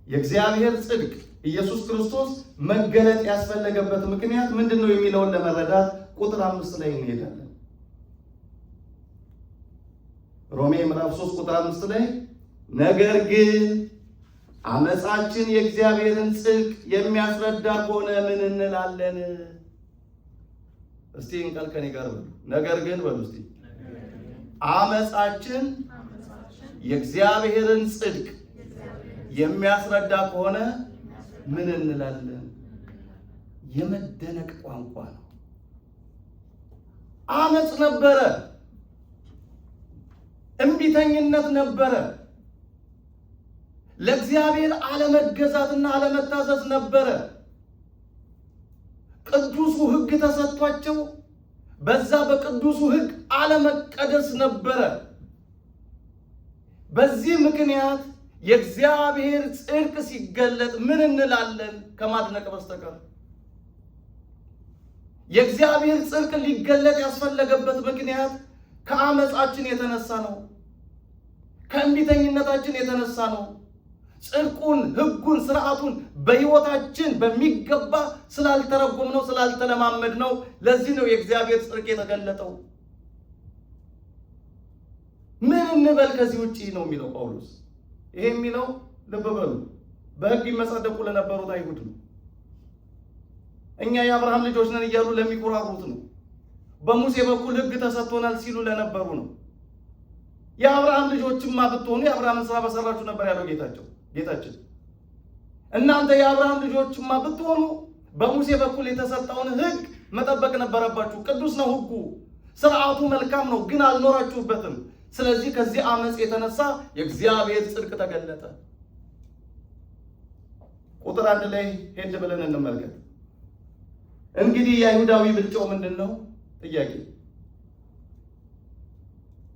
የእግዚአብሔር ጽድቅ ኢየሱስ ክርስቶስ መገለጥ ያስፈለገበት ምክንያት ምንድን ነው የሚለውን ለመረዳት ቁጥር 5 ላይ እንሄዳለን። ሮሜ ምዕራፍ 3 ቁጥር 5 ላይ ነገር ግን አመፃችን የእግዚአብሔርን ጽድቅ የሚያስረዳ ከሆነ ምን እንላለን? እስቲ ይህን ቃል ከኔ ጋር በሉ። ነገር ግን በሉ እስቲ፣ አመፃችን የእግዚአብሔርን ጽድቅ የሚያስረዳ ከሆነ ምን እንላለን? የመደነቅ ቋንቋ ነው። አመፅ ነበረ፣ እምቢተኝነት ነበረ፣ ለእግዚአብሔር አለመገዛትና አለመታዘዝ ነበረ። ቅዱሱ ሕግ ተሰጥቷቸው በዛ በቅዱሱ ሕግ አለመቀደስ ነበረ። በዚህ ምክንያት የእግዚአብሔር ጽድቅ ሲገለጥ ምን እንላለን ከማድነቅ በስተቀር? የእግዚአብሔር ጽድቅ ሊገለጥ ያስፈለገበት ምክንያት ከአመፃችን የተነሳ ነው። ከእምቢተኝነታችን የተነሳ ነው። ጽድቁን፣ ሕጉን፣ ስርዓቱን በሕይወታችን በሚገባ ስላልተረጎምነው፣ ስላልተለማመድነው። ለዚህ ነው የእግዚአብሔር ጽድቅ የተገለጠው። ምን እንበል ከዚህ ውጪ ነው የሚለው ጳውሎስ። ይሄ የሚለው ልብ በሉ፣ በሕግ ይመጻደቁ ለነበሩት አይሁድ ነው። እኛ የአብርሃም ልጆች ነን እያሉ ለሚኩራሩት ነው። በሙሴ በኩል ሕግ ተሰጥቶናል ሲሉ ለነበሩ ነው። የአብርሃም ልጆችማ ብትሆኑ የአብርሃምን ስራ በሰራችሁ ነበር ያለው ጌታችን። እናንተ የአብርሃም ልጆችማ ብትሆኑ በሙሴ በኩል የተሰጠውን ሕግ መጠበቅ ነበረባችሁ። ቅዱስ ነው ሕጉ፣ ስርዓቱ መልካም ነው፣ ግን አልኖራችሁበትም። ስለዚህ ከዚህ አመፅ የተነሳ የእግዚአብሔር ጽድቅ ተገለጠ። ቁጥር 1 ላይ ሄድ ብለን እንመልከት። እንግዲህ የአይሁዳዊ ብልጫው ምንድን ነው? ጥያቄ።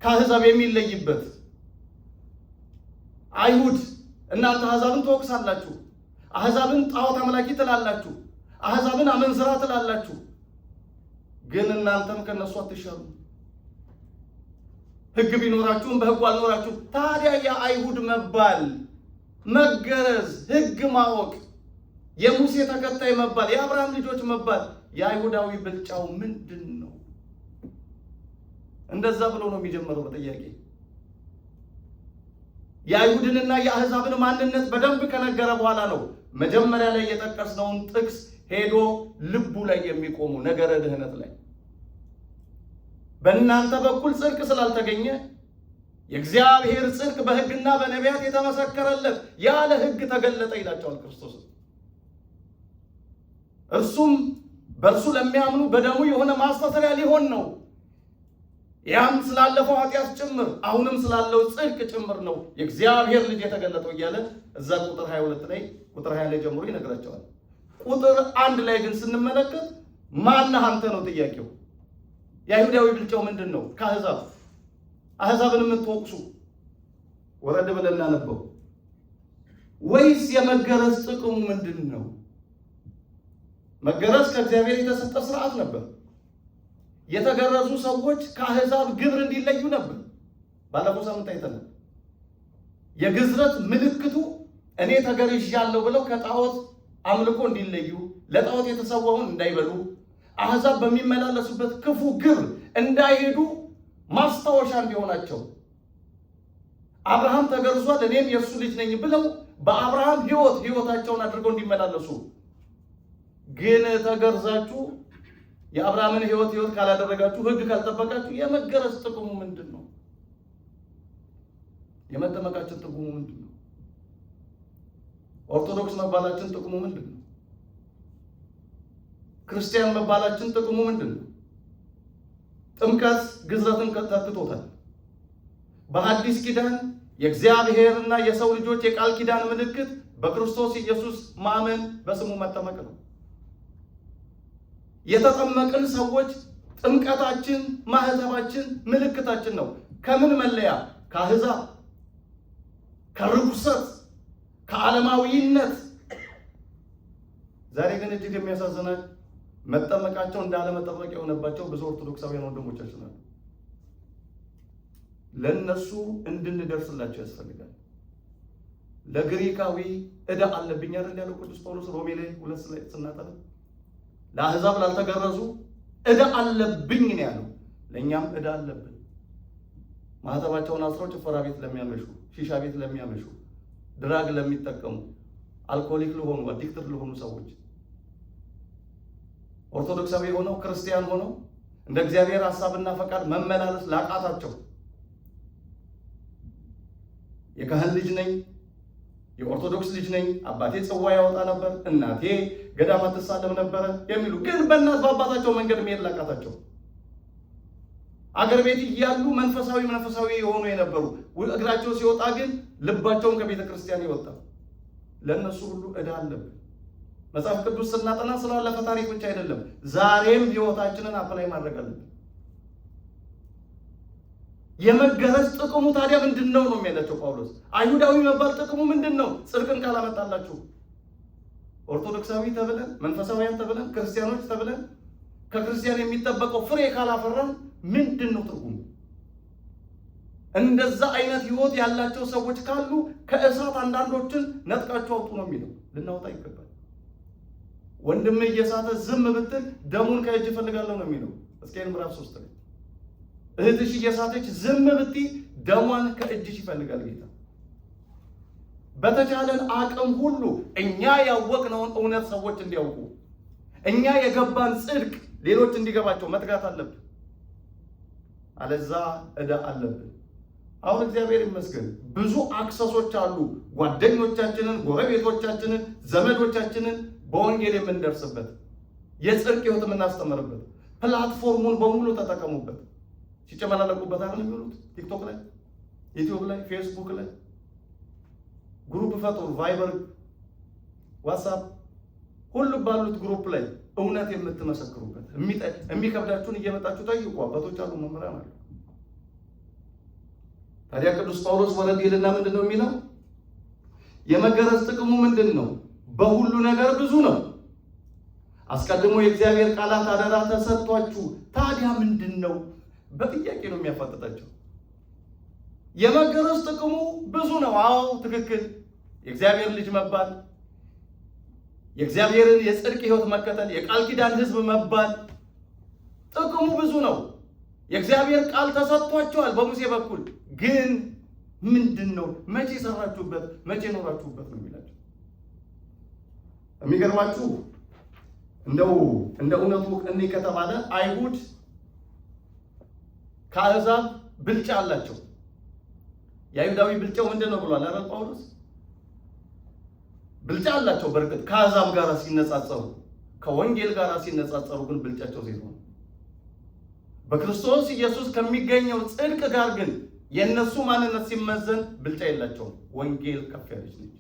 ከአሕዛብ የሚለይበት፣ አይሁድ እናንተ አሕዛብን ትወቅሳላችሁ፣ አሕዛብን ጣዖት አምላኪ ትላላችሁ፣ አሕዛብን አመንዝራ ትላላችሁ፣ ግን እናንተም ከነሱ አትሻሉ። ሕግ ቢኖራችሁም በሕጉ አልኖራችሁም። ታዲያ የአይሁድ መባል፣ መገረዝ፣ ሕግ ማወቅ፣ የሙሴ ተከታይ መባል፣ የአብርሃም ልጆች መባል የአይሁዳዊ ብልጫው ምንድን ነው? እንደዛ ብሎ ነው የሚጀምረው በጥያቄ። የአይሁድንና የአሕዛብን ማንነት በደንብ ከነገረ በኋላ ነው መጀመሪያ ላይ የጠቀስነውን ጥቅስ ሄዶ ልቡ ላይ የሚቆሙ ነገረ ድህነት ላይ በእናንተ በኩል ጽድቅ ስላልተገኘ የእግዚአብሔር ጽድቅ በሕግና በነቢያት የተመሰከረለት ያለ ሕግ ተገለጠ ይላቸዋል ክርስቶስ። እርሱም በእርሱ ለሚያምኑ በደሙ የሆነ ማስተስሪያ ሊሆን ነው። ያም ስላለፈው ኃጢአት ጭምር አሁንም ስላለው ጽድቅ ጭምር ነው የእግዚአብሔር ልጅ የተገለጠው እያለ እዛ ቁጥር 22 ላይ፣ ቁጥር 20 ላይ ጀምሮ ይነግራቸዋል። ቁጥር 1 ላይ ግን ስንመለከት ማነህ አንተ ነው ጥያቄው። የአይሁዳዊ ብልጫው ምንድን ነው? ከአሕዛብ፣ አሕዛብን የምትወቅሱ፣ ወረድ ብለን እናነበው። ወይስ የመገረዝ ጥቅሙ ምንድን ነው? መገረዝ ከእግዚአብሔር የተሰጠ ስርዓት ነበር። የተገረዙ ሰዎች ከአሕዛብ ግብር እንዲለዩ ነበር። ባለፈው ሳምንት አይተናል። የግዝረት ምልክቱ እኔ ተገርዣለሁ ብለው ከጣዖት አምልኮ እንዲለዩ፣ ለጣዖት የተሰዋውን እንዳይበሉ፣ አሕዛብ በሚመላለሱበት ክፉ ግብር እንዳይሄዱ ማስታወሻ እንዲሆናቸው አብርሃም ተገርዟል እኔም የእርሱ ልጅ ነኝ ብለው በአብርሃም ሕይወት ሕይወታቸውን አድርገው እንዲመላለሱ። ግን ተገርዛችሁ የአብርሃምን ሕይወት ሕይወት ካላደረጋችሁ፣ ሕግ ካልጠበቃችሁ የመገረዝ ጥቅሙ ምንድን ነው? የመጠመቃችን ጥቅሙ ምንድን ነው? ኦርቶዶክስ መባላችን ጥቅሙ ምንድን ነው? ክርስቲያን መባላችን ጥቅሙ ምንድን ነው? ጥምቀት ግዝረትን ተክቶታል። በሐዲስ ኪዳን የእግዚአብሔርና የሰው ልጆች የቃል ኪዳን ምልክት በክርስቶስ ኢየሱስ ማመን በስሙ መጠመቅ ነው። የተጠመቅን ሰዎች ጥምቀታችን፣ ማህተባችን፣ ምልክታችን ነው። ከምን መለያ? ከአሕዛብ፣ ከርኩሰት፣ ከዓለማዊነት። ዛሬ ግን እጅግ የሚያሳዝናል መጠመቃቸው እንዳለመጠመቅ የሆነባቸው ብዙ ኦርቶዶክሳውያን ወንድሞቻችን አሉ። ለነሱ እንድንደርስላቸው ያስፈልጋል። ለግሪካዊ ዕዳ አለብኝ አይደል ያለው ቅዱስ ጳውሎስ ሮሜ ላይ 2 ላይ ስናጠና፣ ለአሕዛብ ላልተገረዙ ዕዳ አለብኝ ነው ያለው። ለእኛም ዕዳ አለብን። ማህተባቸውን አስረው ጭፈራ ቤት ለሚያመሹ፣ ሺሻ ቤት ለሚያመሹ፣ drug ለሚጠቀሙ፣ alcoholic ለሆኑ፣ addicted ለሆኑ ሰዎች ኦርቶዶክሳዊ ሆነው ክርስቲያን ሆነው እንደ እግዚአብሔር ሐሳብና ፈቃድ መመላለስ ላቃታቸው የካህን ልጅ ነኝ፣ የኦርቶዶክስ ልጅ ነኝ፣ አባቴ ጽዋ ያወጣ ነበር፣ እናቴ ገዳማ ትሳለም ነበረ የሚሉ ግን በእናት በአባታቸው መንገድ መሄድ ላቃታቸው አገር ቤት እያሉ መንፈሳዊ መንፈሳዊ የሆኑ የነበሩ እግራቸው ሲወጣ ግን ልባቸውን ከቤተ ክርስቲያን ይወጣ፣ ለእነሱ ሁሉ ዕዳ አለብን። መጽሐፍ ቅዱስ ስናጠና ስላለፈ ታሪክ ብቻ አይደለም፣ ዛሬም ሕይወታችንን apply ማድረግ አለብን። የመገረዝ ጥቅሙ ታዲያ ምንድን ነው ነው የሚያላቸው ጳውሎስ። አይሁዳዊ መባል ጥቅሙ ምንድን ነው? ጽድቅን ካላመጣላችሁ። ኦርቶዶክሳዊ ተብለን፣ መንፈሳዊያን ተብለን፣ ክርስቲያኖች ተብለን ከክርስቲያን የሚጠበቀው ፍሬ ካላፈራን ምንድን ነው ትርጉሙ? እንደዛ አይነት ሕይወት ያላቸው ሰዎች ካሉ ከእሳት አንዳንዶችን ነጥቃችሁ አውጡ ነው የሚለው። ልናወጣ ይገባል። ወንድም እየሳተ ዝም ብትል ደሙን ከእጅ እፈልጋለሁ ነው የሚለው ሕዝቅኤል ምዕራፍ 3 ላይ። እህትሽ እየሳተች ዝም ብትይ ደሟን ከእጅሽ ይፈልጋል ጌታ። በተቻለን አቅም ሁሉ እኛ ያወቅነውን እውነት ሰዎች እንዲያውቁ፣ እኛ የገባን ጽድቅ ሌሎች እንዲገባቸው መትጋት አለብን። አለዛ ዕዳ አለብን። አሁን እግዚአብሔር ይመስገን ብዙ access ኦች አሉ። ጓደኞቻችንን፣ ጎረቤቶቻችንን፣ ዘመዶቻችንን በወንጌል የምንደርስበት የጽድቅ ሕይወት የምናስተምርበት platform ኡን በሙሉ ተጠቀሙበት። ሲጨመላለቁበት አይደል የሚውሉት? ቲክቶክ ላይ፣ ዩቲዩብ ላይ፣ ፌስቡክ ላይ group ፈጥሩ፣ ቫይበር፣ ዋትስአፕ ሁሉ ባሉት group ላይ እውነት የምትመሰክሩበት የሚከብዳችሁን እየመጣችሁ ጠይቁ። አባቶች አሉ፣ መምህራን አሉ። ታዲያ ቅዱስ ጳውሎስ ወረድ ይልና ምንድን ነው የሚለው? የመገረዝ ጥቅሙ ምንድን ነው? በሁሉ ነገር ብዙ ነው። አስቀድሞ የእግዚአብሔር ቃላት አደራ ተሰጥቷችሁ፣ ታዲያ ምንድን ነው? በጥያቄ ነው የሚያፋጥጣቸው። የመገረዝ ጥቅሙ ብዙ ነው። አዎ ትክክል። የእግዚአብሔር ልጅ መባል፣ የእግዚአብሔርን የጽድቅ ሕይወት መከተል፣ የቃል ኪዳን ሕዝብ መባል ጥቅሙ ብዙ ነው። የእግዚአብሔር ቃል ተሰጥቷቸዋል በሙሴ በኩል። ግን ምንድን ነው? መቼ ሰራችሁበት? መቼ ኖራችሁበት ነው የሚላቸው። የሚገርማችሁ እንደው እንደ እውነቱ እኔ ከተባለ አይሁድ ከአሕዛብ ብልጫ አላቸው። የአይሁዳዊ ብልጫው ምንድን ነው ብሏል አይደል ጳውሎስ? ብልጫ አላቸው። በእርግጥ ከአሕዛብ ጋር ሲነጻጸሩ፣ ከወንጌል ጋር ሲነጻጸሩ ግን ብልጫቸው ዜሮ ነው። በክርስቶስ ኢየሱስ ከሚገኘው ጽድቅ ጋር ግን የእነሱ ማንነት ሲመዘን ብልጫ የላቸውም። ወንጌል ከፍ ያለች ነች።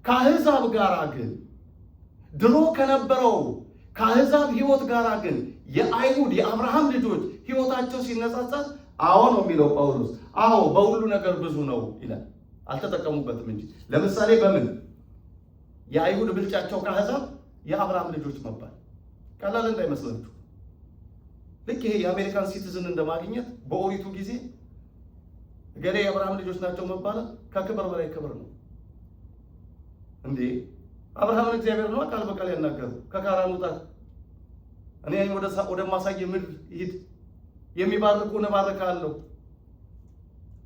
ከአሕዛብ ጋር ግን ድሮ ከነበረው ከአሕዛብ ሕይወት ጋር ግን የአይሁድ የአብርሃም ልጆች ሕይወታቸው ሲነጻጸር አዎ ነው የሚለው ጳውሎስ። አዎ በሁሉ ነገር ብዙ ነው ይላል። አልተጠቀሙበትም እንጂ። ለምሳሌ በምን የአይሁድ ብልጫቸው ከአሕዛብ የአብርሃም ልጆች መባል ቀላል እንዳይመስላችሁ። ልክ ይሄ የአሜሪካን citizen እንደማግኘት በኦሪቱ ጊዜ እገሌ የአብርሃም ልጆች ናቸው መባል ከክብር በላይ ክብር ነው። እንዴ አብርሃምን እግዚአብሔር ነው ቃል በቃል ያናገረው። ከካራን ውጣ፣ እኔ ወደማሳይህ ምድር ሂድ፣ የሚባርኩህን እባርካለሁ፣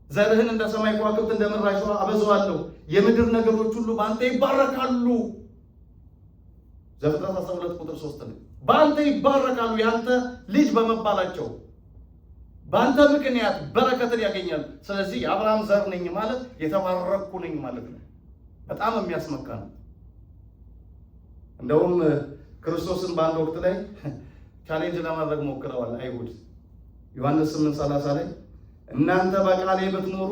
ዘርህን እንደ ሰማይ ከዋክብት እንደ ምድር አሸዋ አበዛዋለሁ፣ የምድር ነገዶች ሁሉ በአንተ ይባረካሉ። ዘፍጥረት 12 ቁጥር 3 ላይ በአንተ ይባረካሉ፣ ያንተ ልጅ በመባላቸው በአንተ ምክንያት በረከትን ያገኛሉ። ስለዚህ የአብርሃም ዘር ነኝ ማለት የተባረኩ ነኝ ማለት ነው። በጣም የሚያስመካ ነው። እንደውም ክርስቶስን በአንድ ወቅት ላይ challenge ለማድረግ ሞክረዋል አይሁድ። ዮሐንስ 8:30 ላይ እናንተ በቃሌ ብትኖሩ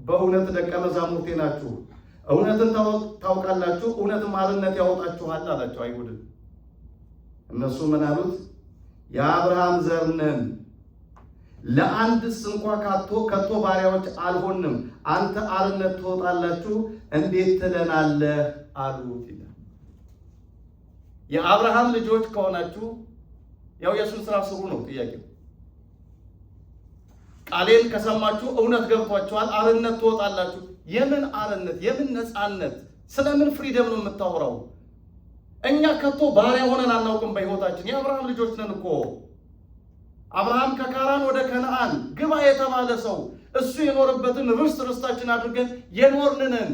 በእውነት ደቀ መዛሙርቴ ናችሁ፣ እውነትን ታውቃላችሁ፣ እውነትም አርነት ያወጣችኋል አላቸው አይሁድን። እነሱ ምን አሉት? የአብርሃም ዘር ነን፣ ለአንድስ እንኳ ከቶ ባሪያዎች አልሆንም፣ አንተ አርነት ትወጣላችሁ እንዴት ትለናለህ አሉት ይላል። የአብርሃም ልጆች ከሆናችሁ ያው የእሱን ስራ ስሩ ነው ጥያቄው። ቃሌን ከሰማችሁ እውነት ገብቷችኋል፣ አርነት ትወጣላችሁ። የምን አርነት? የምን ነፃነት? ስለምን freedom ነው የምታወራው? እኛ ከቶ ባሪያ ሆነን አናውቅም በሕይወታችን። የአብርሃም ልጆች ነን እኮ። አብርሃም ከካራን ወደ ከነአን ግባ የተባለ ሰው እሱ የኖረበትን ርስት ርስታችን አድርገን የኖርን ነን።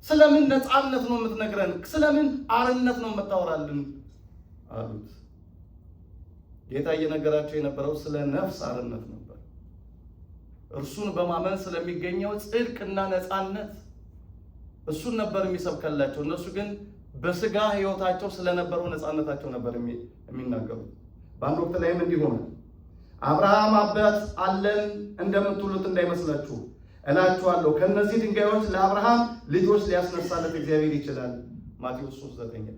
ስለምን ነፃነት ነው የምትነግረን? ስለምን አርነት ነው የምታወራልን? አሉት። ጌታ እየነገራቸው የነበረው ስለ ነፍስ አርነት ነበር። እርሱን በማመን ስለሚገኘው ጽድቅና ነፃነት እሱን ነበር የሚሰብከላቸው። እነሱ ግን በስጋ ሕይወታቸው ስለነበረው ነፃነታቸው ነበር የሚናገሩት። በአንድ ወቅት ላይም እንዲህ ሆነ። አብርሃም አባት አለን እንደምትሉት እንዳይመስላችሁ እላችኋለሁ፣ ከእነዚህ ድንጋዮች ለአብርሃም ልጆች ሊያስነሳለት እግዚአብሔር ይችላል። ማቴዎስ 3:9 ላይ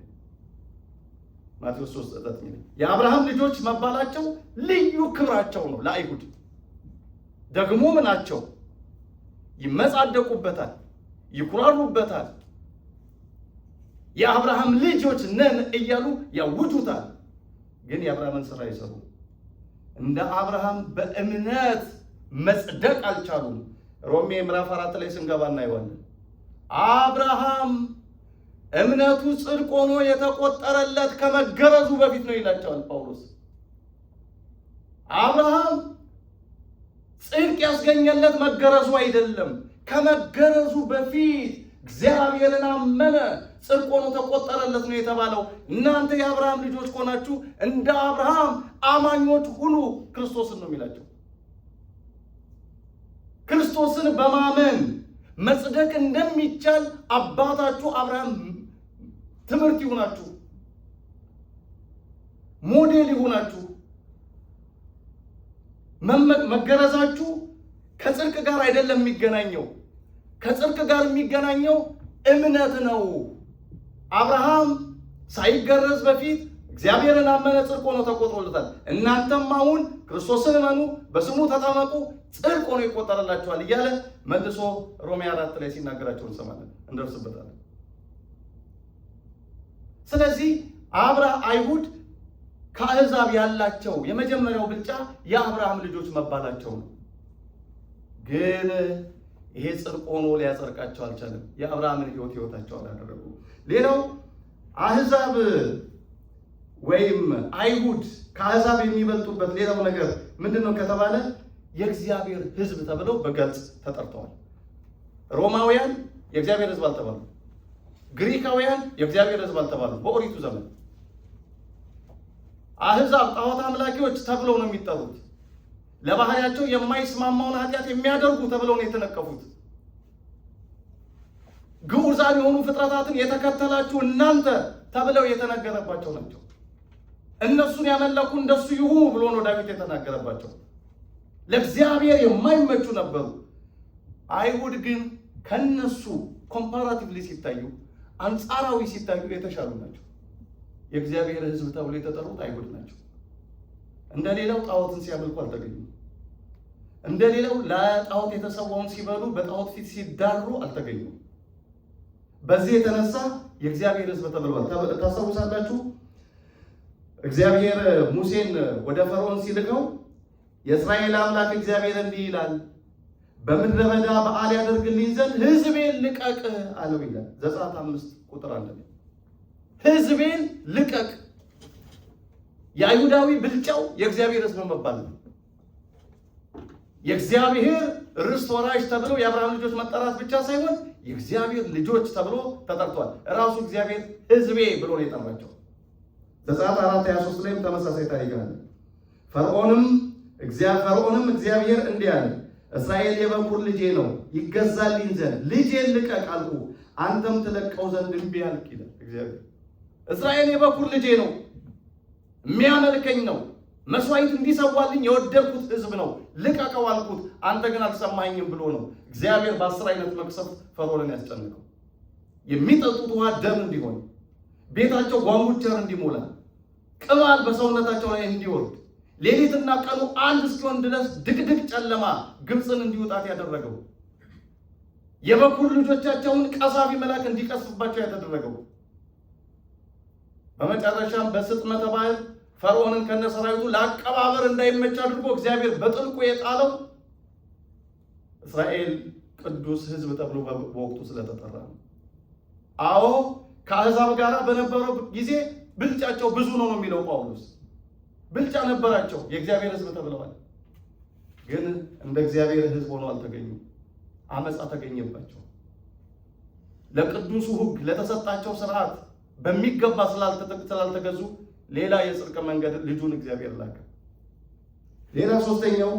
ማቴዎስ 3:9 ላይ የአብርሃም ልጆች መባላቸው ልዩ ክብራቸው ነው ለአይሁድ። ደግሞ ምናቸው ይመጻደቁበታል፣ ይኩራሩበታል። የአብርሃም ልጆች ነን እያሉ ያውጁታል። ግን የአብርሃምን ስራ አይሰሩም። እንደ አብርሃም በእምነት መጽደቅ አልቻሉም። ሮሜ ምዕራፍ 4 ላይ ስንገባ እናየዋለን። አብርሃም እምነቱ ጽድቅ ሆኖ የተቆጠረለት ከመገረዙ በፊት ነው ይላቸዋል ጳውሎስ። አብርሃም ጽድቅ ያስገኘለት መገረዙ አይደለም። ከመገረዙ በፊት እግዚአብሔርን አመነ፣ ጽድቅ ሆኖ ተቆጠረለት ነው የተባለው። እናንተ የአብርሃም ልጆች ከሆናችሁ እንደ አብርሃም አማኞች ሁኑ። ክርስቶስን ነው የሚላቸው። ክርስቶስን በማመን መጽደቅ እንደሚቻል አባታችሁ አብርሃም ትምህርት ይሁናችሁ፣ ሞዴል ይሁናችሁ። መገረዛችሁ ከጽድቅ ጋር አይደለም የሚገናኘው። ከጽድቅ ጋር የሚገናኘው እምነት ነው። አብርሃም ሳይገረዝ በፊት እግዚአብሔርን አመነ፣ ጽድቅ ሆኖ ተቆጥሮለታል። እናንተም አሁን ክርስቶስን እመኑ፣ በስሙ ተጠመቁ፣ ጽድቅ ሆኖ ይቆጠርላችኋል እያለ መልሶ ሮሜ 4 ላይ ሲናገራቸው እንሰማለን፣ እንደርስበታለን። ስለዚህ አይሁድ ከአሕዛብ ያላቸው የመጀመሪያው ብልጫ የአብርሃም ልጆች መባላቸው ነው። ግን ይሄ ጽድቅ ሆኖ ሊያጸድቃቸው አልቻለም። የአብርሃምን ሕይወት ሕይወታቸው አላደረጉ። ሌላው አሕዛብ ወይም አይሁድ ከአሕዛብ የሚበልጡበት ሌላው ነገር ምንድን ነው ከተባለ የእግዚአብሔር ሕዝብ ተብለው በግልጽ ተጠርተዋል። ሮማውያን የእግዚአብሔር ሕዝብ አልተባሉ። ግሪካውያን የእግዚአብሔር ሕዝብ አልተባሉ። በኦሪቱ ዘመን አሕዛብ ጣዖት አምላኪዎች ተብለው ነው የሚጠሩት። ለባህሪያቸው የማይስማማውን ኃጢአት የሚያደርጉ ተብለው ነው የተነቀፉት። ግዑዛን የሆኑ ፍጥረታትን የተከተላችሁ እናንተ ተብለው የተነገረባቸው ናቸው። እነሱን ያመለኩ እንደሱ ይሁኑ ብሎ ነው ዳዊት የተናገረባቸው። ለእግዚአብሔር የማይመቹ ነበሩ። አይሁድ ግን ከነሱ comparatively ሲታዩ፣ አንጻራዊ ሲታዩ የተሻሉ ናቸው። የእግዚአብሔር ሕዝብ ተብሎ የተጠሩት አይሁድ ናቸው። እንደ ሌላው ጣዖትን ሲያመልኩ አልተገኙም። እንደሌላው ለጣዖት የተሰዋውን ሲበሉ በጣዖት ፊት ሲዳሩ አልተገኙም። በዚህ የተነሳ የእግዚአብሔር ሕዝብ ተብለዋል። ታስታውሳላችሁ? እግዚአብሔር ሙሴን ወደ ፈርዖን ሲልከው የእስራኤል አምላክ እግዚአብሔር እንዲህ ይላል፣ በምድረ በዳ በዓል ያደርግልኝ ዘንድ ሕዝቤን ልቀቅ አለው ይላል። ዘጸአት 5:1 ሕዝቤን ልቀቅ። የአይሁዳዊ ብልጫው የእግዚአብሔር ሕዝብ መባል ነው። የእግዚአብሔር ርስት ወራሽ ተብሎ የአብርሃም ልጆች መጠራት ብቻ ሳይሆን የእግዚአብሔር ልጆች ተብሎ ተጠርቷል። ራሱ እግዚአብሔር ሕዝቤ ብሎ ነው የጠራቸው። ዘጸአት 4:23 ላይም ተመሳሳይ ታሪክ አለ። ፈርዖንም እግዚአብሔር እንዲህ አለ፣ እስራኤል የበኩር ልጄ ነው፣ ይገዛልኝ ዘንድ ልጄን ልቀቅ አልኩ፣ አንተም ትለቀው ዘንድ እምቢ አልክ ይላል እግዚአብሔር። እስራኤል የበኩር ልጄ ነው፣ የሚያመልከኝ ነው፣ መስዋዕት እንዲሰዋልኝ የወደድኩት ሕዝብ ነው፣ ልቀቀው አልኩት፣ አንተ ግን አልሰማኸኝም ብሎ ነው እግዚአብሔር በ10 አይነት መቅሰፍት ፈርዖንን ያስጨነቀው። የሚጠጡት ውሃ ደም እንዲሆን፣ ቤታቸው ጓጉንቸር እንዲሞላ፣ ቅማል በሰውነታቸው ላይ እንዲወርድ፣ ሌሊትና ቀኑ አንድ እስኪሆን ድረስ ድቅድቅ ጨለማ ግብፅን እንዲውጣት ያደረገው፣ የበኩር ልጆቻቸውን ቀሳፊ መልአክ እንዲቀስፍባቸው ያደረገው፣ በመጨረሻም በስጥመተ ባህር ፈርዖንን ከነሰራዊቱ ለአቀባበር እንዳይመች አድርጎ እግዚአብሔር በጥልቁ የጣለው እስራኤል ቅዱስ ሕዝብ ተብሎ በወቅቱ ስለተጠራ ነው። አዎ ከአሕዛብ ጋር በነበረው ጊዜ ብልጫቸው ብዙ ነው የሚለው ጳውሎስ። ብልጫ ነበራቸው፣ የእግዚአብሔር ሕዝብ ተብለዋል። ግን እንደ እግዚአብሔር ሕዝብ ሆነው አልተገኙም። አመፃ ተገኘባቸው። ለቅዱሱ ሕግ ለተሰጣቸው ስርዓት በሚገባ ስላልተገዙ ሌላ የጽድቅ መንገድ ልጁን እግዚአብሔር ላከ። ሌላ ሶስተኛው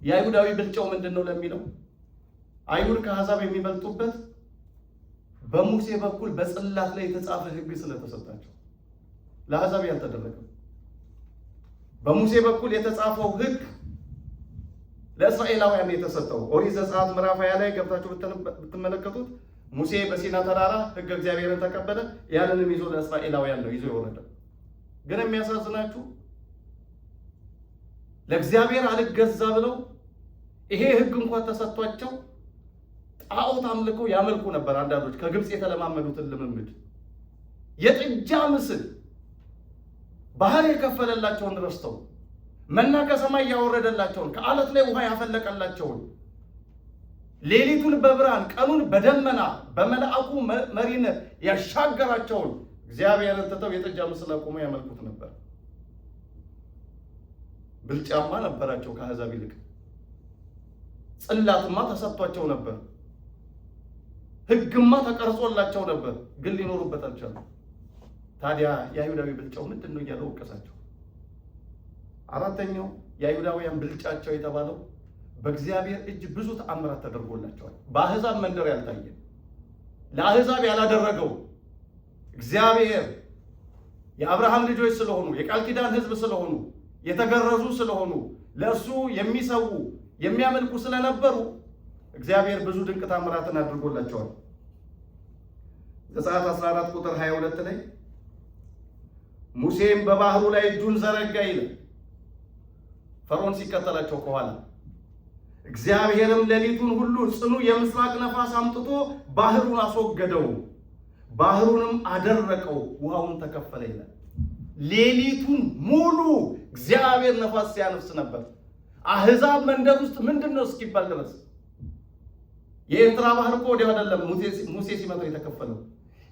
የአይሁዳዊ ብልጫው ምንድን ነው ለሚለው አይሁድ ከአሕዛብ የሚበልጡበት በሙሴ በኩል በጽላት ላይ የተጻፈ ሕግ ስለተሰጣቸው ለአሕዛብ ያልተደረገው በሙሴ በኩል የተጻፈው ሕግ ለእስራኤላውያን የተሰጠው። ኦሪት ዘጸአት ምዕራፍ 20 ላይ ገብታችሁ ብትመለከቱት ሙሴ በሲና ተራራ ሕገ እግዚአብሔርን ተቀበለ። ያንንም ይዞ ለእስራኤላውያን ነው ይዞ የወረደው። ግን የሚያሳዝናችሁ ለእግዚአብሔር አልገዛ ብለው ይሄ ሕግ እንኳን ተሰጥቷቸው ጣዖት አምልከው ያመልኩ ነበር። አንዳንዶች ከግብፅ የተለማመዱትን ልምምድ የጥጃ ምስል ባህር የከፈለላቸውን ረስተው መና ከሰማይ ያወረደላቸውን ከአለት ላይ ውሃ ያፈለቀላቸውን ሌሊቱን በብርሃን ቀኑን በደመና በመልአኩ መሪነት ያሻገራቸውን እግዚአብሔርን ትተው የጥጃ ምስል አቁመው ያመልኩት ነበር። ብልጫማ ነበራቸው ከአሕዛብ ይልቅ። ጽላትማ ተሰጥቷቸው ነበር፣ ሕግማ ተቀርጾላቸው ነበር፣ ግን ሊኖሩበት አልቻሉም። ታዲያ የአይሁዳዊ ብልጫው ምንድን ነው እያለ ወቀሳቸው። አራተኛው የአይሁዳውያን ብልጫቸው የተባለው በእግዚአብሔር እጅ ብዙ ተአምራት ተደርጎላቸዋል። በአሕዛብ መንደር ያልታየ ለአሕዛብ ያላደረገው እግዚአብሔር የአብርሃም ልጆች ስለሆኑ የቃል ኪዳን ሕዝብ ስለሆኑ የተገረዙ ስለሆኑ ለእርሱ የሚሰዉ የሚያመልኩ ስለነበሩ እግዚአብሔር ብዙ ድንቅ ተአምራትን አድርጎላቸዋል። ዘጸአት 14 ቁጥር 22 ላይ ሙሴም በባህሩ ላይ እጁን ዘረጋ ይላል። ፈርዖን ሲከተላቸው ከኋላ እግዚአብሔርም ሌሊቱን ሁሉ ጽኑ የምስራቅ ነፋስ አምጥቶ ባህሩን አስወገደው፣ ባህሩንም አደረቀው፣ ውሃውን ተከፈለ ይላል። ሌሊቱን ሙሉ እግዚአብሔር ነፋስ ሲያነፍስ ነበር። አሕዛብ መንደር ውስጥ ምንድን ነው እስኪባል ድረስ የኤርትራ ባህር እኮ ወዲያው አይደለም ሙሴ ሲመጣ የተከፈለው።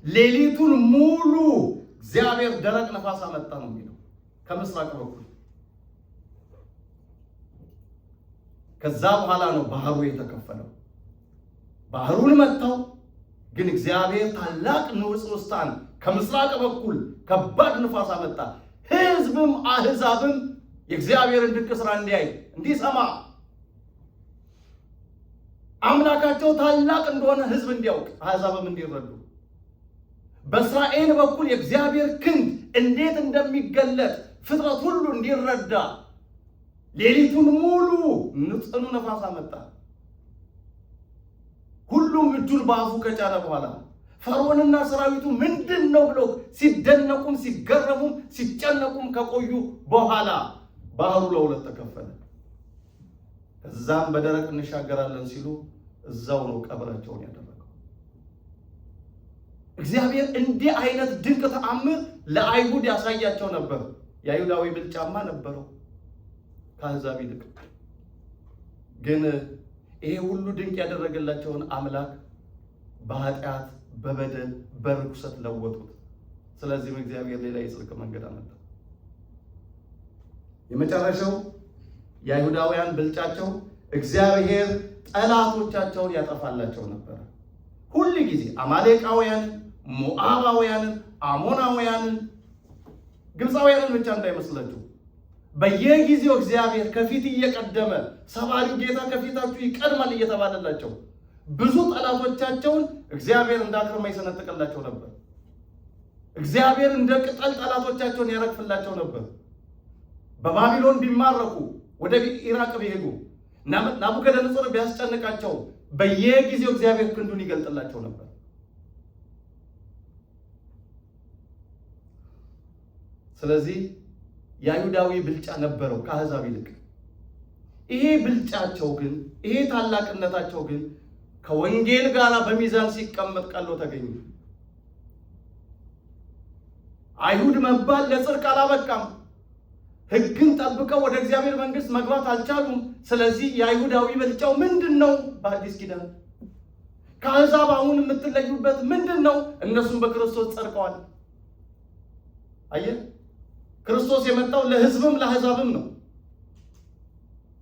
ሌሊቱን ሙሉ እግዚአብሔር ደረቅ ነፋስ አመጣ ነው የሚለው ከምስራቅ በኩል። ከዛ በኋላ ነው ባህሩ የተከፈለው። ባህሩን መታው፣ ግን እግዚአብሔር ታላቅ ንውጽውጽታን ከምስራቅ በኩል ከባድ ንፋስ አመጣ። ሕዝብም አሕዛብም የእግዚአብሔርን ድንቅ ስራ እንዲያይ እንዲሰማ አምላካቸው ታላቅ እንደሆነ ሕዝብ እንዲያውቅ አሕዛብም እንዲረዱ በእስራኤል በኩል የእግዚአብሔር ክንድ እንዴት እንደሚገለጥ ፍጥረት ሁሉ እንዲረዳ ሌሊቱን ሙሉ ጽኑ ነፋስ አመጣ። ሁሉም እጁን በአፉ ከጫነ በኋላ ፈርዖንና ሰራዊቱ ምንድን ነው ብለው ሲደነቁም ሲገረሙም ሲጨነቁም ከቆዩ በኋላ ባህሩ ለሁለት ተከፈለ። ከዛም በደረቅ እንሻገራለን ሲሉ እዛው ነው ቀብራቸውን ያደረገው። እግዚአብሔር እንዲህ አይነት ድንቅ ተአምር ለአይሁድ ያሳያቸው ነበር። የአይሁዳዊ ብልጫማ ነበረው ከአሕዛብ ይልቅ። ግን ይሄ ሁሉ ድንቅ ያደረገላቸውን አምላክ በኃጢአት፣ በበደል፣ በርኩሰት ለወጡት። ስለዚህም እግዚአብሔር ሌላ የጽድቅ መንገድ አመጣ። የመጨረሻው የአይሁዳውያን ብልጫቸው እግዚአብሔር ጠላቶቻቸውን ያጠፋላቸው ነበር። ሁል ጊዜ አማሌቃውያንን፣ ሞዓባውያንን፣ አሞናውያንን፣ ግብፃውያንን ብቻ እንዳይመስላችሁ በየጊዜው እግዚአብሔር ከፊት እየቀደመ ሰባሪው ጌታ ከፊታችሁ ይቀድማል እየተባለላቸው ብዙ ጠላቶቻቸውን እግዚአብሔር እንደ አክርማ ይሰነጥቅላቸው ነበር። እግዚአብሔር እንደ ቅጠል ጠላቶቻቸውን ያረግፍላቸው ነበር። በባቢሎን ቢማረኩ ወደ ኢራቅ ቢሄዱ ናቡከደነፆር ቢያስጨንቃቸው በየጊዜው እግዚአብሔር ክንዱን ይገልጥላቸው ነበር። ስለዚህ የአይሁዳዊ ብልጫ ነበረው ከአሕዛብ ይልቅ። ይሄ ብልጫቸው ግን፣ ይሄ ታላቅነታቸው ግን ከወንጌል ጋር በሚዛን ሲቀመጥ ቀሎ ተገኘ። አይሁድ መባል ለጽድቅ አላበቃም። ሕግን ጠብቀው ወደ እግዚአብሔር መንግሥት መግባት አልቻሉም። ስለዚህ የአይሁዳዊ ብልጫው ምንድን ነው? በአዲስ ኪዳን ከአሕዛብ አሁን የምትለዩበት ምንድን ነው? እነሱም በክርስቶስ ጸድቀዋል። አየህ፣ ክርስቶስ የመጣው ለሕዝብም ለአሕዛብም ነው።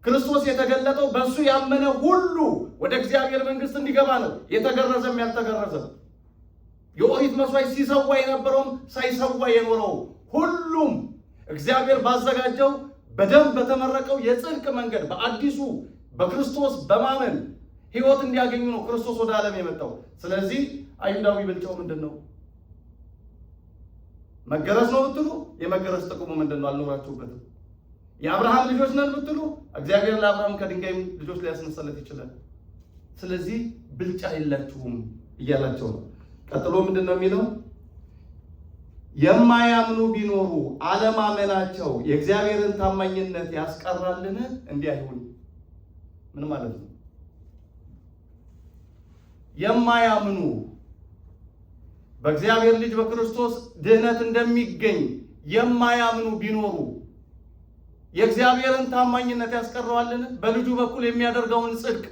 ክርስቶስ የተገለጠው በእሱ ያመነ ሁሉ ወደ እግዚአብሔር መንግሥት እንዲገባ ነው። የተገረዘም ያልተገረዘም፣ የኦሪት መስዋዕት ሲሰዋ የነበረውም ሳይሰዋ የኖረው ሁሉም እግዚአብሔር ባዘጋጀው በደም በተመረቀው የጽድቅ መንገድ በአዲሱ በክርስቶስ በማመን ሕይወት እንዲያገኙ ነው ክርስቶስ ወደ ዓለም የመጣው። ስለዚህ አይሁዳዊ ብልጫው ምንድን ነው? መገረዝ ነው ብትሉ የመገረዝ ጥቅሙ ምንድን ነው? አልኖራችሁበትም። የአብርሃም ልጆች ነን ብትሉ እግዚአብሔር ለአብርሃም ከድንጋይ ልጆች ሊያስነሳለት ይችላል። ስለዚህ ብልጫ የላችሁም እያላቸው ነው። ቀጥሎ ምንድን ነው የሚለው? የማያምኑ ቢኖሩ አለማመናቸው የእግዚአብሔርን ታማኝነት ያስቀራልን? እንዲህ አይሁን። ምን ማለት ነው? የማያምኑ በእግዚአብሔር ልጅ በክርስቶስ ድህነት እንደሚገኝ የማያምኑ ቢኖሩ የእግዚአብሔርን ታማኝነት ያስቀረዋልን? በልጁ በኩል የሚያደርገውን ጽድቅ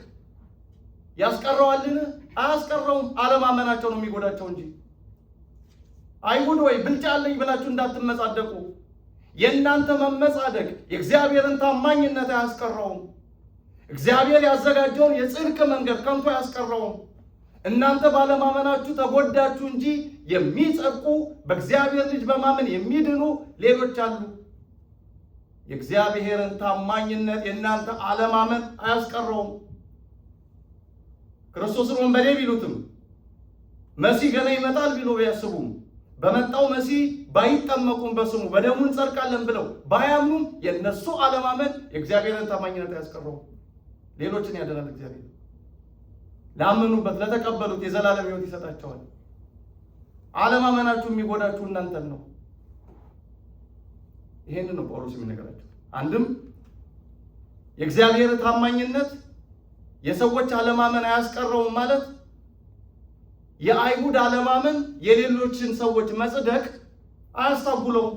ያስቀረዋልን? አያስቀረውም። አለማመናቸው ነው የሚጎዳቸው እንጂ። አይሁድ ወይ ብልጫ አለኝ ብላችሁ እንዳትመጻደቁ። የእናንተ መመጻደቅ የእግዚአብሔርን ታማኝነት አያስቀረውም። እግዚአብሔር ያዘጋጀውን የጽድቅ መንገድ ከንቱ አያስቀረውም። እናንተ ባለማመናችሁ ተጎዳችሁ እንጂ የሚጸድቁ በእግዚአብሔር ልጅ በማመን የሚድኑ ሌሎች አሉ። የእግዚአብሔርን ታማኝነት የእናንተ አለማመን አያስቀረውም። ክርስቶስን ወንበዴ ቢሉትም መሲህ ገና ይመጣል ቢሉ ቢያስቡም በመጣው መሲህ ባይጠመቁም በስሙ በደሙ እንጸድቃለን ብለው ባያምኑም የእነሱ አለማመን የእግዚአብሔርን ታማኝነት አያስቀረውም። ሌሎችን ያድናል እግዚአብሔር። ላመኑበት ለተቀበሉት የዘላለም ሕይወት ይሰጣቸዋል። አለማመናችሁ የሚጎዳችሁ እናንተን ነው። ይሄንን ነው ጳውሎስ የሚነግራቸው። አንድም የእግዚአብሔር ታማኝነት የሰዎች አለማመን አያስቀረውም ማለት የአይሁድ አለማመን የሌሎችን ሰዎች መጽደቅ አያስታጉለውም።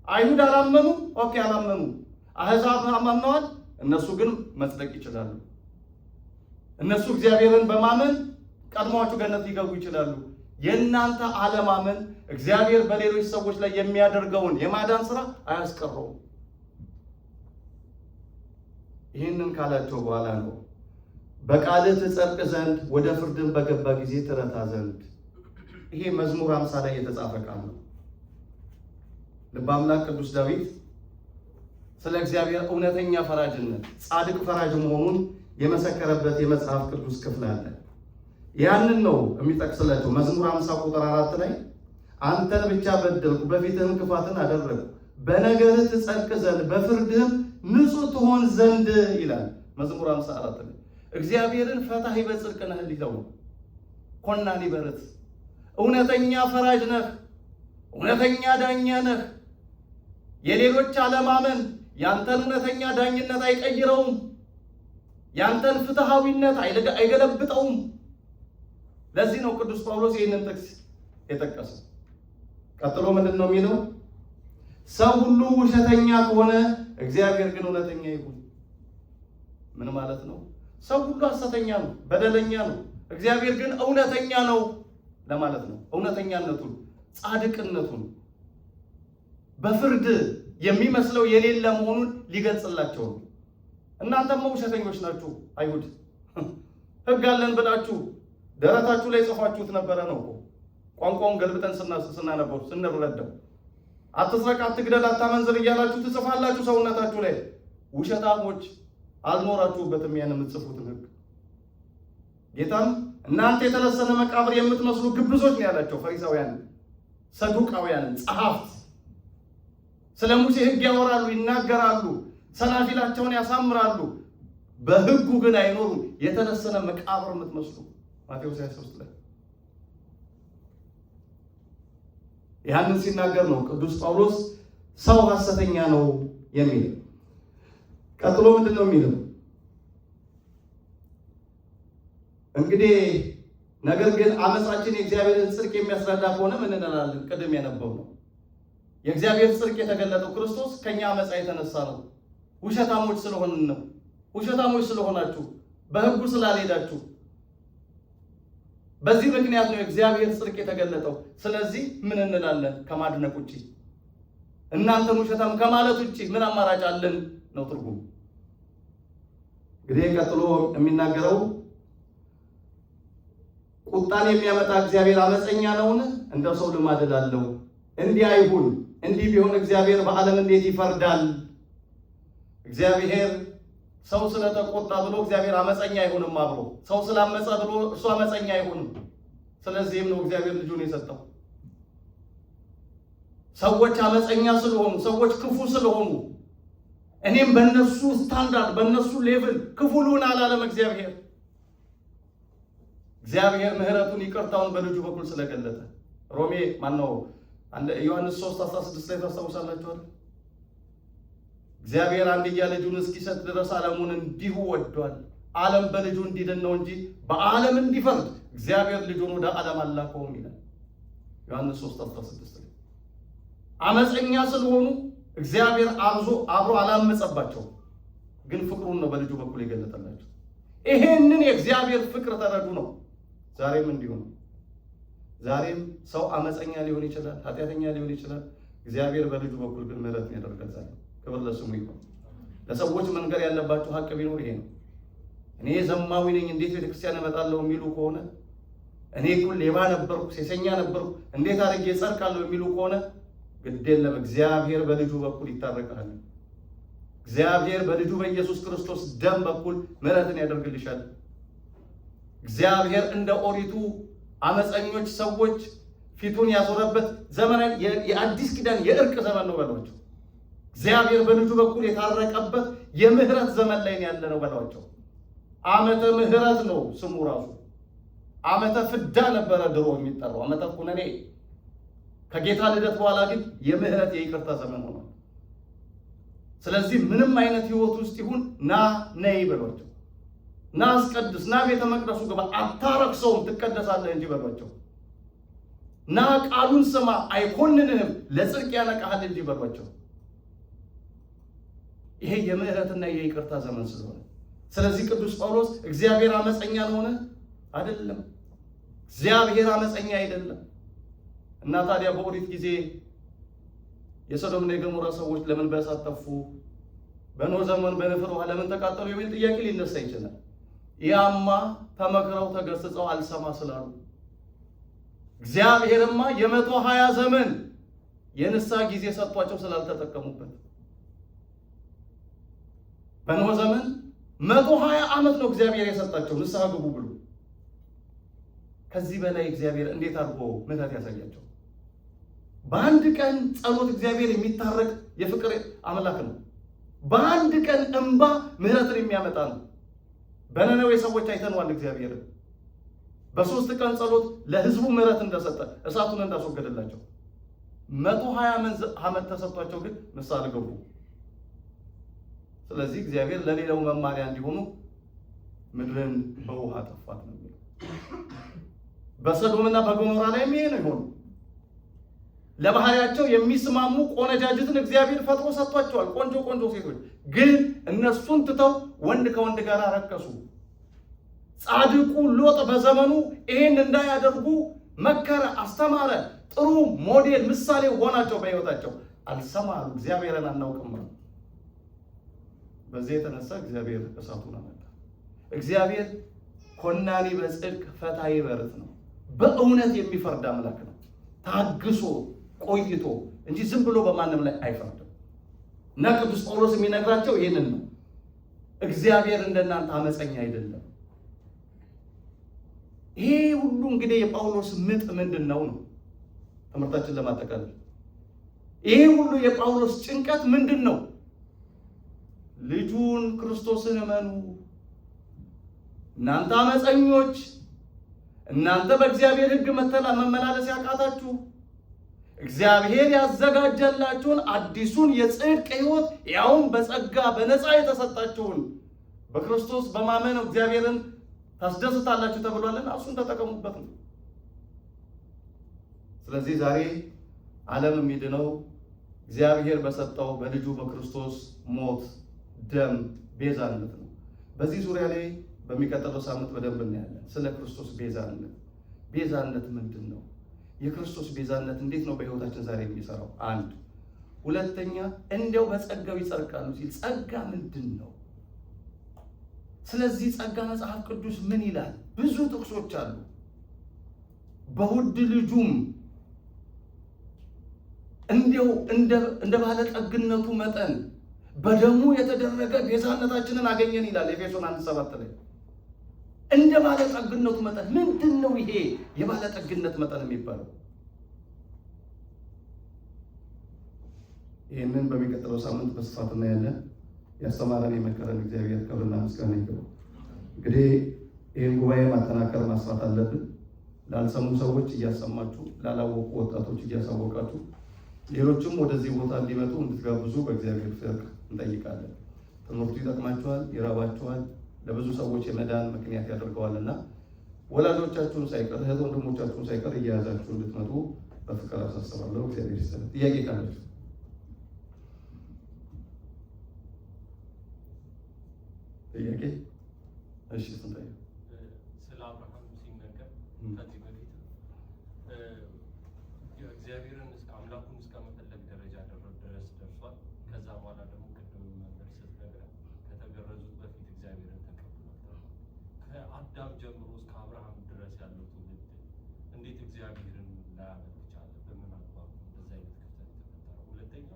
አይሁድ አላመኑ፣ okay አላመኑ። አሕዛብ አምነዋል፣ እነሱ ግን መጽደቅ ይችላሉ። እነሱ እግዚአብሔርን በማመን ቀድመዋችሁ ገነት ሊገቡ ይችላሉ። የእናንተ አለማመን እግዚአብሔር በሌሎች ሰዎች ላይ የሚያደርገውን የማዳን ስራ አያስቀረውም። ይህንን ካላቸው በኋላ ነው በቃልህ ትጸድቅ ዘንድ ወደ ፍርድን በገባ ጊዜ ትረታ ዘንድ። ይሄ መዝሙር 50 ላይ የተጻፈ ቃል ነው። ልበ አምላክ ቅዱስ ዳዊት ስለ እግዚአብሔር እውነተኛ ፈራጅነት ጻድቅ ፈራጅ መሆኑን የመሰከረበት የመጽሐፍ ቅዱስ ክፍል አለ። ያንን ነው የሚጠቅስላቸው። መዝሙር 50 ቁጥር 4 ላይ አንተን ብቻ በደልኩ፣ በፊትህም ክፋትን አደረግኩ፣ በነገርህ ትጸድቅ ዘንድ በፍርድህም ንጹሕ ትሆን ዘንድ ይላል መዝሙር 54 ላይ። እግዚአብሔርን ፈታሒ በጽድቅ ነህ ሊለው ነው። ኮናኒ በርት እውነተኛ ፈራጅ ነህ፣ እውነተኛ ዳኛ ነህ። የሌሎች አለማመን ያንተን እውነተኛ ዳኝነት አይቀይረውም። ያንተን ፍትሃዊነት አይገለብጠውም። ለዚህ ነው ቅዱስ ጳውሎስ ይህንን ጥቅስ የጠቀሰው። ቀጥሎ ምንድን ነው የሚለው? ሰው ሁሉ ውሸተኛ ከሆነ እግዚአብሔር ግን እውነተኛ ይሁን። ምን ማለት ነው? ሰው ሁሉ ሐሰተኛ ነው፣ በደለኛ ነው። እግዚአብሔር ግን እውነተኛ ነው ለማለት ነው። እውነተኛነቱን፣ ጻድቅነቱን በፍርድ የሚመስለው የሌለ መሆኑን ሊገልጽላቸው ነው። እናንተማ ውሸተኞች ናችሁ አይሁድ፣ ሕግ አለን ብላችሁ ደረታችሁ ላይ ጽፋችሁት ነበረ ነው እኮ። ቋንቋውን ገልብጠን ስናነበው ስንረዳው አትስረቅ፣ አትግደል፣ አታመንዝር እያላችሁ ትጽፋላችሁ ሰውነታችሁ ላይ። ውሸታሞች አልኖራችሁበትም ያን የምትጽፉትን ሕግ። ጌታም እናንተ የተለሰነ መቃብር የምትመስሉ ግብዞች ነው ያላቸው ፈሪሳውያንን፣ ሰዱቃውያንን፣ ጸሐፍት። ስለ ሙሴ ሕግ ያወራሉ፣ ይናገራሉ፣ ሰናፊላቸውን ያሳምራሉ፣ በሕጉ ግን አይኖሩም። የተለሰነ መቃብር የምትመስሉ ማቴዎስ 23 ላይ ያንን ሲናገር ነው ቅዱስ ጳውሎስ ሰው ሐሰተኛ ነው የሚለው። ቀጥሎ ምንድን ነው የሚለው? እንግዲህ ነገር ግን አመፃችን የእግዚአብሔርን ጽድቅ የሚያስረዳ ከሆነ ምን እንላለን? ቅድም ያነበብነው የእግዚአብሔር ጽድቅ የተገለጠው ክርስቶስ ከኛ አመፃ የተነሳ ነው። ውሸታሞች ስለሆንን ነው። ውሸታሞች ስለሆናችሁ፣ በሕጉ ስላልሄዳችሁ፣ በዚህ ምክንያት ነው የእግዚአብሔር ጽድቅ የተገለጠው። ስለዚህ ምን እንላለን? ከማድነቅ ውጪ እናንተን ውሸታም ከማለት ውጪ ምን አማራጭ አለን ነው ትርጉሙ። እንግዲህ ቀጥሎ የሚናገረው ቁጣን የሚያመጣ እግዚአብሔር አመፀኛ ነውን? እንደ ሰው ልማድ እላለሁ። እንዲህ አይሁን። እንዲህ ቢሆን እግዚአብሔር በዓለም እንዴት ይፈርዳል? እግዚአብሔር ሰው ስለተቆጣ ብሎ እግዚአብሔር አመፀኛ አይሆንም። አብሮ ሰው ስላመፀ ብሎ እርሱ አመፀኛ አይሆንም። ስለዚህም ነው እግዚአብሔር ልጁን የሰጠው። ሰዎች አመፀኛ ስለሆኑ፣ ሰዎች ክፉ ስለሆኑ እኔም በእነሱ ስታንዳርድ በእነሱ level ክፉ ልሁን አላለም እግዚአብሔር። እግዚአብሔር ምሕረቱን ይቅርታውን በልጁ በኩል ስለገለጠ ሮሜ ማነው ዮሐንስ 3:16 ላይ ታስታውሳላችሁ አይደል? እግዚአብሔር አንድያ ልጁን እስኪሰጥ ድረስ ዓለሙን እንዲሁ ወዷል። ዓለም በልጁ እንዲድን ነው እንጂ በዓለም እንዲፈርድ እግዚአብሔር ልጁን ወደ ዓለም አላከውም ይላል ዮሐንስ 3:16 ላይ። አመፀኛ ስለሆኑ እግዚአብሔር አብሮ አላመፀባቸውም፣ ግን ፍቅሩን ነው በልጁ በኩል የገለጠላቸው። ይሄንን የእግዚአብሔር ፍቅር ተረዱ ነው። ዛሬም እንዲሁ ነው። ዛሬም ሰው አመፀኛ ሊሆን ይችላል፣ ኃጢአተኛ ሊሆን ይችላል። እግዚአብሔር በልጁ በኩል ግን ምሕረትን ያደርጋል። ዛሬ ክብር ለስሙ ይሁን። ለሰዎች መንገር ያለባቸው ሀቅ ቢኖር ይሄ ነው። እኔ ዘማዊ ነኝ እንዴት ቤተክርስቲያን እመጣለሁ የሚሉ ከሆነ፣ እኔ እኮ ሌባ ነበርኩ፣ ሴሰኛ ነበርኩ፣ እንዴት አድርጌ እጸድቃለሁ የሚሉ ከሆነ ግድ የለም፣ እግዚአብሔር በልጁ በኩል ይታረቃል። እግዚአብሔር በልጁ በኢየሱስ ክርስቶስ ደም በኩል ምሕረትን ያደርግልሻል። እግዚአብሔር እንደ ኦሪቱ አመፀኞች ሰዎች ፊቱን ያዞረበት ዘመን የአዲስ ኪዳን የእርቅ ዘመን ነው በሏቸው። እግዚአብሔር በልጁ በኩል የታረቀበት የምህረት ዘመን ላይ ያለ ነው በሏቸው። ዓመተ ምህረት ነው ስሙ ራሱ። ዓመተ ፍዳ ነበረ ድሮ የሚጠራው ዓመተ ኩነኔ። ከጌታ ልደት በኋላ ግን የምህረት የይቅርታ ዘመን ሆኗል። ስለዚህ ምንም አይነት ህይወት ውስጥ ይሁን ና ነይ በሏቸው። ና አስቀድስ፣ ና ቤተ መቅደሱ ግባ፣ አታረክሰውም ትቀደሳለህ እንጂ በሏቸው። ና ቃሉን ስማ፣ አይኮንንህም፣ ለጽድቅ ያነቃሃል እንጂ በሏቸው። ይሄ የምህረትና የይቅርታ ዘመን ስለሆነ፣ ስለዚህ ቅዱስ ጳውሎስ እግዚአብሔር አመፀኛ ነውን? አይደለም። እግዚአብሔር አመፀኛ አይደለም። እና ታዲያ በኦሪት ጊዜ የሰዶምና የገሞራ ሰዎች ለምን በእሳት ጠፉ? በኖህ ዘመን በንፍር ውሃ ለምን ተቃጠሉ? የሚል ጥያቄ ሊነሳ ይችላል። ያማ ተመክረው ተገስጸው አልሰማ ስላሉ፣ እግዚአብሔርማ የ120 ዘመን የንስሐ ጊዜ ሰጥቷቸው ስላልተጠቀሙበት በኖህ ዘመን 120 ዓመት ነው እግዚአብሔር የሰጣቸው ንስሐ ግቡ ብሎ። ከዚህ በላይ እግዚአብሔር እንዴት አድርጎ ምሕረት ያሳያቸው? በአንድ ቀን ጸሎት እግዚአብሔር የሚታረቅ የፍቅር አምላክ ነው። በአንድ ቀን እንባ ምሕረትን የሚያመጣ ነው። በነነዌ ሰዎች አይተነዋል። እግዚአብሔርን በ3 ቀን ጸሎት ለሕዝቡ ምሕረት እንደሰጠ እሳቱን እንዳስወገደላቸው 120 ዓመት ተሰጥቷቸው ግን ንስሐ አልገቡ። ስለዚህ እግዚአብሔር ለሌላው መማሪያ እንዲሆኑ ምድርን በውሃ ጠፋት ነው የሚለው። በሰዶምና በገሞራ ላይ ይሄ ነው የሆነው። ለባህሪያቸው የሚስማሙ ቆነጃጅትን እግዚአብሔር ፈጥሮ ሰጥቷቸዋል። ቆንጆ ቆንጆ ሴቶች ግን እነሱን ትተው ወንድ ከወንድ ጋር ረከሱ። ጻድቁ ሎጥ በዘመኑ ይሄን እንዳያደርጉ መከረ፣ አስተማረ። ጥሩ ሞዴል ምሳሌ ሆናቸው በሕይወታቸው። አልሰማሉ፣ እግዚአብሔርን አናውቅም አሉ። በዚህ የተነሳ እግዚአብሔር እሳቱን አመጣ። እግዚአብሔር ኮናኒ በጽድቅ ፈታሒ በርትዕ ነው። በእውነት የሚፈርድ አምላክ ነው። ታግሶ ቆይቶ እንጂ ዝም ብሎ በማንም ላይ አይፈርድም። እና ቅዱስ ጳውሎስ የሚነግራቸው ይህንን ነው። እግዚአብሔር እንደናንተ አመፀኛ አይደለም። ይሄ ሁሉ እንግዲህ የጳውሎስ ምጥ ምንድን ነው ነው ትምህርታችን ለማጠቃለል ይሄ ሁሉ የጳውሎስ ጭንቀት ምንድን ነው? ልጁን ክርስቶስን እመኑ። እናንተ አመፀኞች፣ እናንተ በእግዚአብሔር ሕግ መመላለስ ያቃታችሁ፣ እግዚአብሔር ያዘጋጀላችሁን አዲሱን የጽድቅ ሕይወት ያውም በጸጋ በነፃ የተሰጣችሁን በክርስቶስ በማመን እግዚአብሔርን ታስደስታላችሁ ተብሏልና እሱን ተጠቀሙበት ነው። ስለዚህ ዛሬ ዓለም የሚድነው እግዚአብሔር በሰጠው በልጁ በክርስቶስ ሞት፣ ደም ቤዛነት ነው። በዚህ ዙሪያ ላይ በሚቀጥለው ሳምንት በደንብ እናያለን። ስለ ክርስቶስ ቤዛነት፣ ቤዛነት ምንድን ነው? የክርስቶስ ቤዛነት እንዴት ነው በሕይወታችን ዛሬ የሚሰራው? አንድ ሁለተኛ፣ እንዲያው በጸጋው ይጸድቃሉ ሲል ጸጋ ምንድን ነው? ስለዚህ ጸጋ መጽሐፍ ቅዱስ ምን ይላል? ብዙ ጥቅሶች አሉ። በውድ ልጁም እንዲያው እንደ ባለጠግነቱ መጠን በደሙ የተደረገ ቤዛነታችንን አገኘን ይላል ኤፌሶን 1:7 ላይ። እንደ ባለጠግነቱ መጠን ምንድን ነው ይሄ የባለጠግነት መጠን የሚባለው? ይህንን በሚቀጥለው ሳምንት በስፋት እናያለን። ያስተማረን የመከረን እግዚአብሔር ክብርና ምስጋና ይግባው። እንግዲህ ይህን ጉባኤ ማጠናከር ማስፋት አለብን። ላልሰሙ ሰዎች እያሰማችሁ፣ ላላወቁ ወጣቶች እያሳወቃችሁ፣ ሌሎችም ወደዚህ ቦታ እንዲመጡ እንድትጋብዙ በእግዚአብሔር ፍቅር እንጠይቃለን። ትምህርቱ ይጠቅማችኋል፣ ይረባችኋል፣ ለብዙ ሰዎች የመዳን ምክንያት ያደርገዋልና ወላጆቻችሁን ሳይቀር እህት ወንድሞቻችሁን ሳይቀር እየያዛችሁ እንድትመጡ በፍቅር አሳስባለሁ። እግዚአብሔር ይስጥልን። ጥያቄ ካላችሁ ጥያቄ? እሺ፣ ስንታየው ስለ አብርሃም ሲነገር ከዚህ በፊት እግዚአብሔርን አምላኩን እስከ መፈለግ ደረጃ ድረስ ደርሷል። ከዛ በኋላ ደግሞ ቅድም መምህር ስትነግረን ከተገረዙት በፊት እግዚአብሔርን ተቀብሏል። ከአዳም ጀምሮ እስከ አብርሃም ድረስ ያለው ትውልድ እንዴት እግዚአብሔርን ላያመልክ ቻለ? በምን አግባብ እንደዛ አይነት ክፍተት የተፈጠረው? ሁለተኛ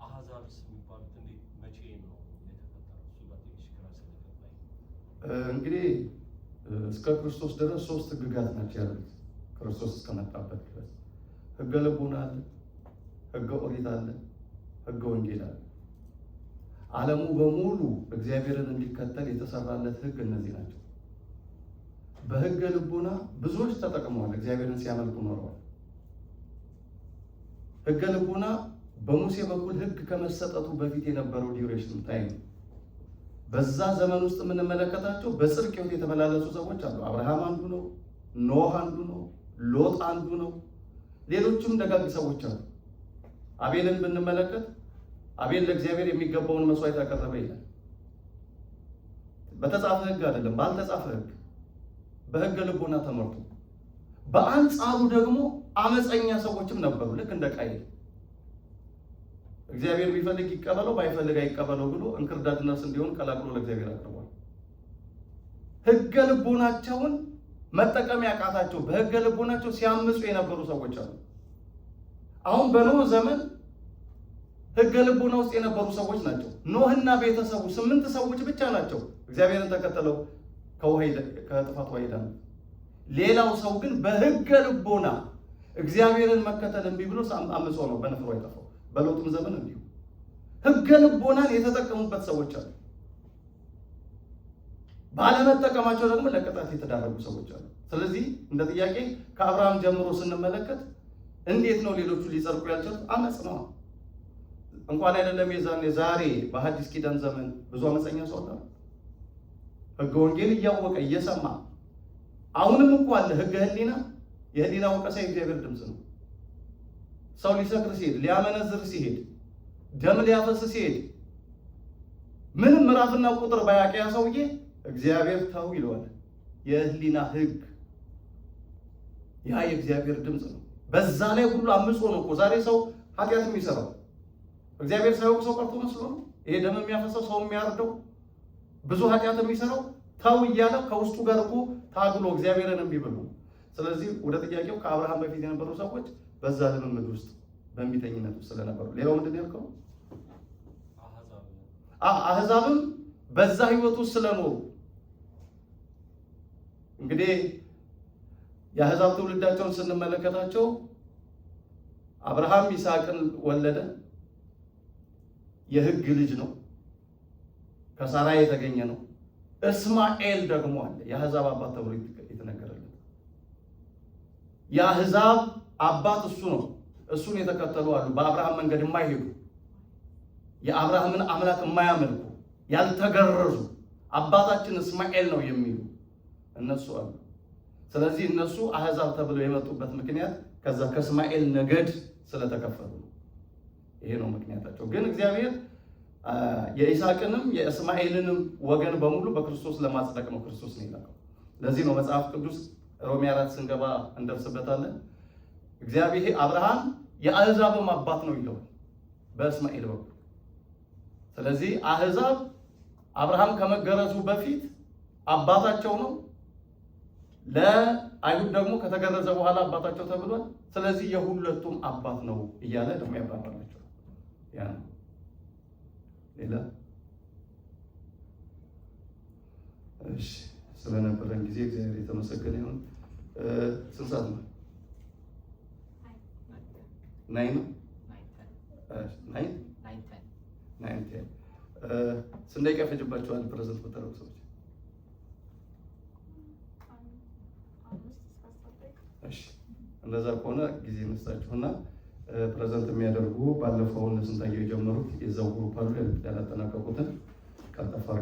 አሕዛብስ የሚባሉት እንዴት መቼ ነው የተፈጠረው? እሱ ጋር ትንሽ ግራ ስለገባኝ። እንግዲህ እስከ ክርስቶስ ድረስ ሶስት ሕግጋት ናቸው ያሉት። ክርስቶስ እስከመጣበት ድረስ ሕገ ልቡና አለ፣ ሕገ ኦሪት አለ፣ ሕገ ወንጌል አለ። ዓለሙ በሙሉ እግዚአብሔርን እንዲከተል የተሰራለት ሕግ እነዚህ ናቸው። በሕገ ልቡና ብዙዎች ተጠቅመዋል፣ እግዚአብሔርን ሲያመልኩ ኖረዋል። ሕገ ልቡና በሙሴ በኩል ሕግ ከመሰጠቱ በፊት የነበረው duration time በዛ ዘመን ውስጥ የምንመለከታቸው በጽድቅ ሕይወት የተመላለሱ ሰዎች አሉ። አብርሃም አንዱ ነው፣ ኖህ አንዱ ነው፣ ሎጥ አንዱ ነው። ሌሎችም ደጋግ ሰዎች አሉ። አቤልን ብንመለከት አቤል ለእግዚአብሔር የሚገባውን መስዋዕት ያቀረበ ይላል። በተጻፈ ሕግ አይደለም፣ ባልተጻፈ ሕግ፣ በሕገ ልቦና ተመርቶ። በአንጻሩ ደግሞ አመፀኛ ሰዎችም ነበሩ፣ ልክ እንደ ቃየል እግዚአብሔር ቢፈልግ ይቀበለው ባይፈልግ አይቀበለው ብሎ እንክርዳድና ስንዴውን ቀላቅሎ ለእግዚአብሔር አቅርቧል። ሕገ ልቦናቸውን መጠቀም ያቃታቸው በሕገ ልቦናቸው ሲያምፁ የነበሩ ሰዎች አሉ። አሁን በኖህ ዘመን ሕገ ልቦና ውስጥ የነበሩ ሰዎች ናቸው። ኖህና ቤተሰቡ 8 ሰዎች ብቻ ናቸው እግዚአብሔርን ተከተለው ከጥፋት ውሃ ይዳኑ። ሌላው ሰው ግን በሕገ ልቦና እግዚአብሔርን መከተል እምቢ ብሎ አምጾ ነው በንፍሮ የጠፋው። በሎጥም ዘመን እንዲሁ ሕገ ልቦናን የተጠቀሙበት ሰዎች አሉ። ባለመጠቀማቸው ደግሞ ለቅጣት የተዳረጉ ሰዎች አሉ። ስለዚህ እንደ ጥያቄ ከአብርሃም ጀምሮ ስንመለከት እንዴት ነው ሌሎቹ ሊጸድቁ ያልቻሉት? አመፅ ነው። እንኳን አይደለም የዛኔ ዛሬ በሐዲስ ኪዳን ዘመን ብዙ አመፀኛ ሰው አለ። ሕገ ወንጌል እያወቀ እየሰማ አሁንም እኮ አለ ሕገ ሕሊና። የሕሊና ወቀሳ የእግዚአብሔር ድምፅ ነው። ሰው ሊሰክር ሲሄድ፣ ሊያመነዝር ሲሄድ፣ ደም ሊያፈስ ሲሄድ ምንም ምዕራፍና ቁጥር ባያውቅ ያ ሰውዬ እግዚአብሔር ተው ይለዋል። የሕሊና ሕግ ያ የእግዚአብሔር ድምፅ ነው። በዛ ላይ ሁሉ አምጾ ነው እኮ ዛሬ ሰው ኃጢአት የሚሰራው። እግዚአብሔር ሳያውቅ ሰው ቀርቶ መስሎ ነው? ይሄ ደም የሚያፈሰው፣ ሰው የሚያርደው፣ ብዙ ኃጢአት የሚሰራው ተው እያለ ከውስጡ ጋር እኮ ታግሎ እግዚአብሔርን እምቢ ብሎ። ስለዚህ ወደ ጥያቄው ከአብርሃም በፊት የነበሩ ሰዎች በዛ ልምምድ ውስጥ በእምቢተኝነት ውስጥ ስለነበሩ። ሌላው ምንድን ነው ያልከው? አሕዛብ አሕዛብም በዛ ህይወት ውስጥ ስለኖሩ እንግዲህ የአሕዛብ ትውልዳቸውን ስንመለከታቸው አብርሃም ይስሐቅን ወለደ። የሕግ ልጅ ነው፣ ከሳራ የተገኘ ነው። እስማኤል ደግሞ አለ፣ የአሕዛብ አባት ተብሎ የተነገረለት የአሕዛብ አባት እሱ ነው። እሱን የተከተሉ አሉ፣ በአብርሃም መንገድ የማይሄዱ፣ የአብርሃምን አምላክ የማያመልኩ፣ ያልተገረዙ፣ አባታችን እስማኤል ነው የሚሉ እነሱ አሉ። ስለዚህ እነሱ አሕዛብ ተብለው የመጡበት ምክንያት ከዛ ከእስማኤል ነገድ ስለተከፈሉ ነው። ይሄ ነው ምክንያታቸው። ግን እግዚአብሔር የይስሐቅንም የእስማኤልንም ወገን በሙሉ በክርስቶስ ለማጽደቅ ነው ክርስቶስ ነው የላከው። ለዚህ ነው መጽሐፍ ቅዱስ ሮሜ 4 ስንገባ እንደርስበታለን። እግዚአብሔር አብርሃም የአሕዛብም አባት ነው ይለዋል በእስማኤል በኩል። ስለዚህ አሕዛብ አብርሃም ከመገረዙ በፊት አባታቸው ነው። ለአይሁድ ደግሞ ከተገረዘ በኋላ አባታቸው ተብሏል። ስለዚህ የሁለቱም አባት ነው እያለ ደግሞ ያብራራላቸዋል። ያ ነው። ሌላ እሺ፣ ስለነበረን ጊዜ እግዚአብሔር የተመሰገነ ይሁን። ስንት ሰዓት ነው? 9 ነው። 9 9:10። ስንት ደቂቃ ይፈጅባችኋል present ብታደርጉ ሰዎች? 5 እስከ 10 ደቂቃ። እሺ፣ እንደዛ ከሆነ ጊዜ እንስጣችሁና present የሚያደርጉ ባለፈው እነ ስንታየው የጀመሩት የዛው group አሉ፣ ያላጠናቀቁትን ቀልጠፍ አድርገው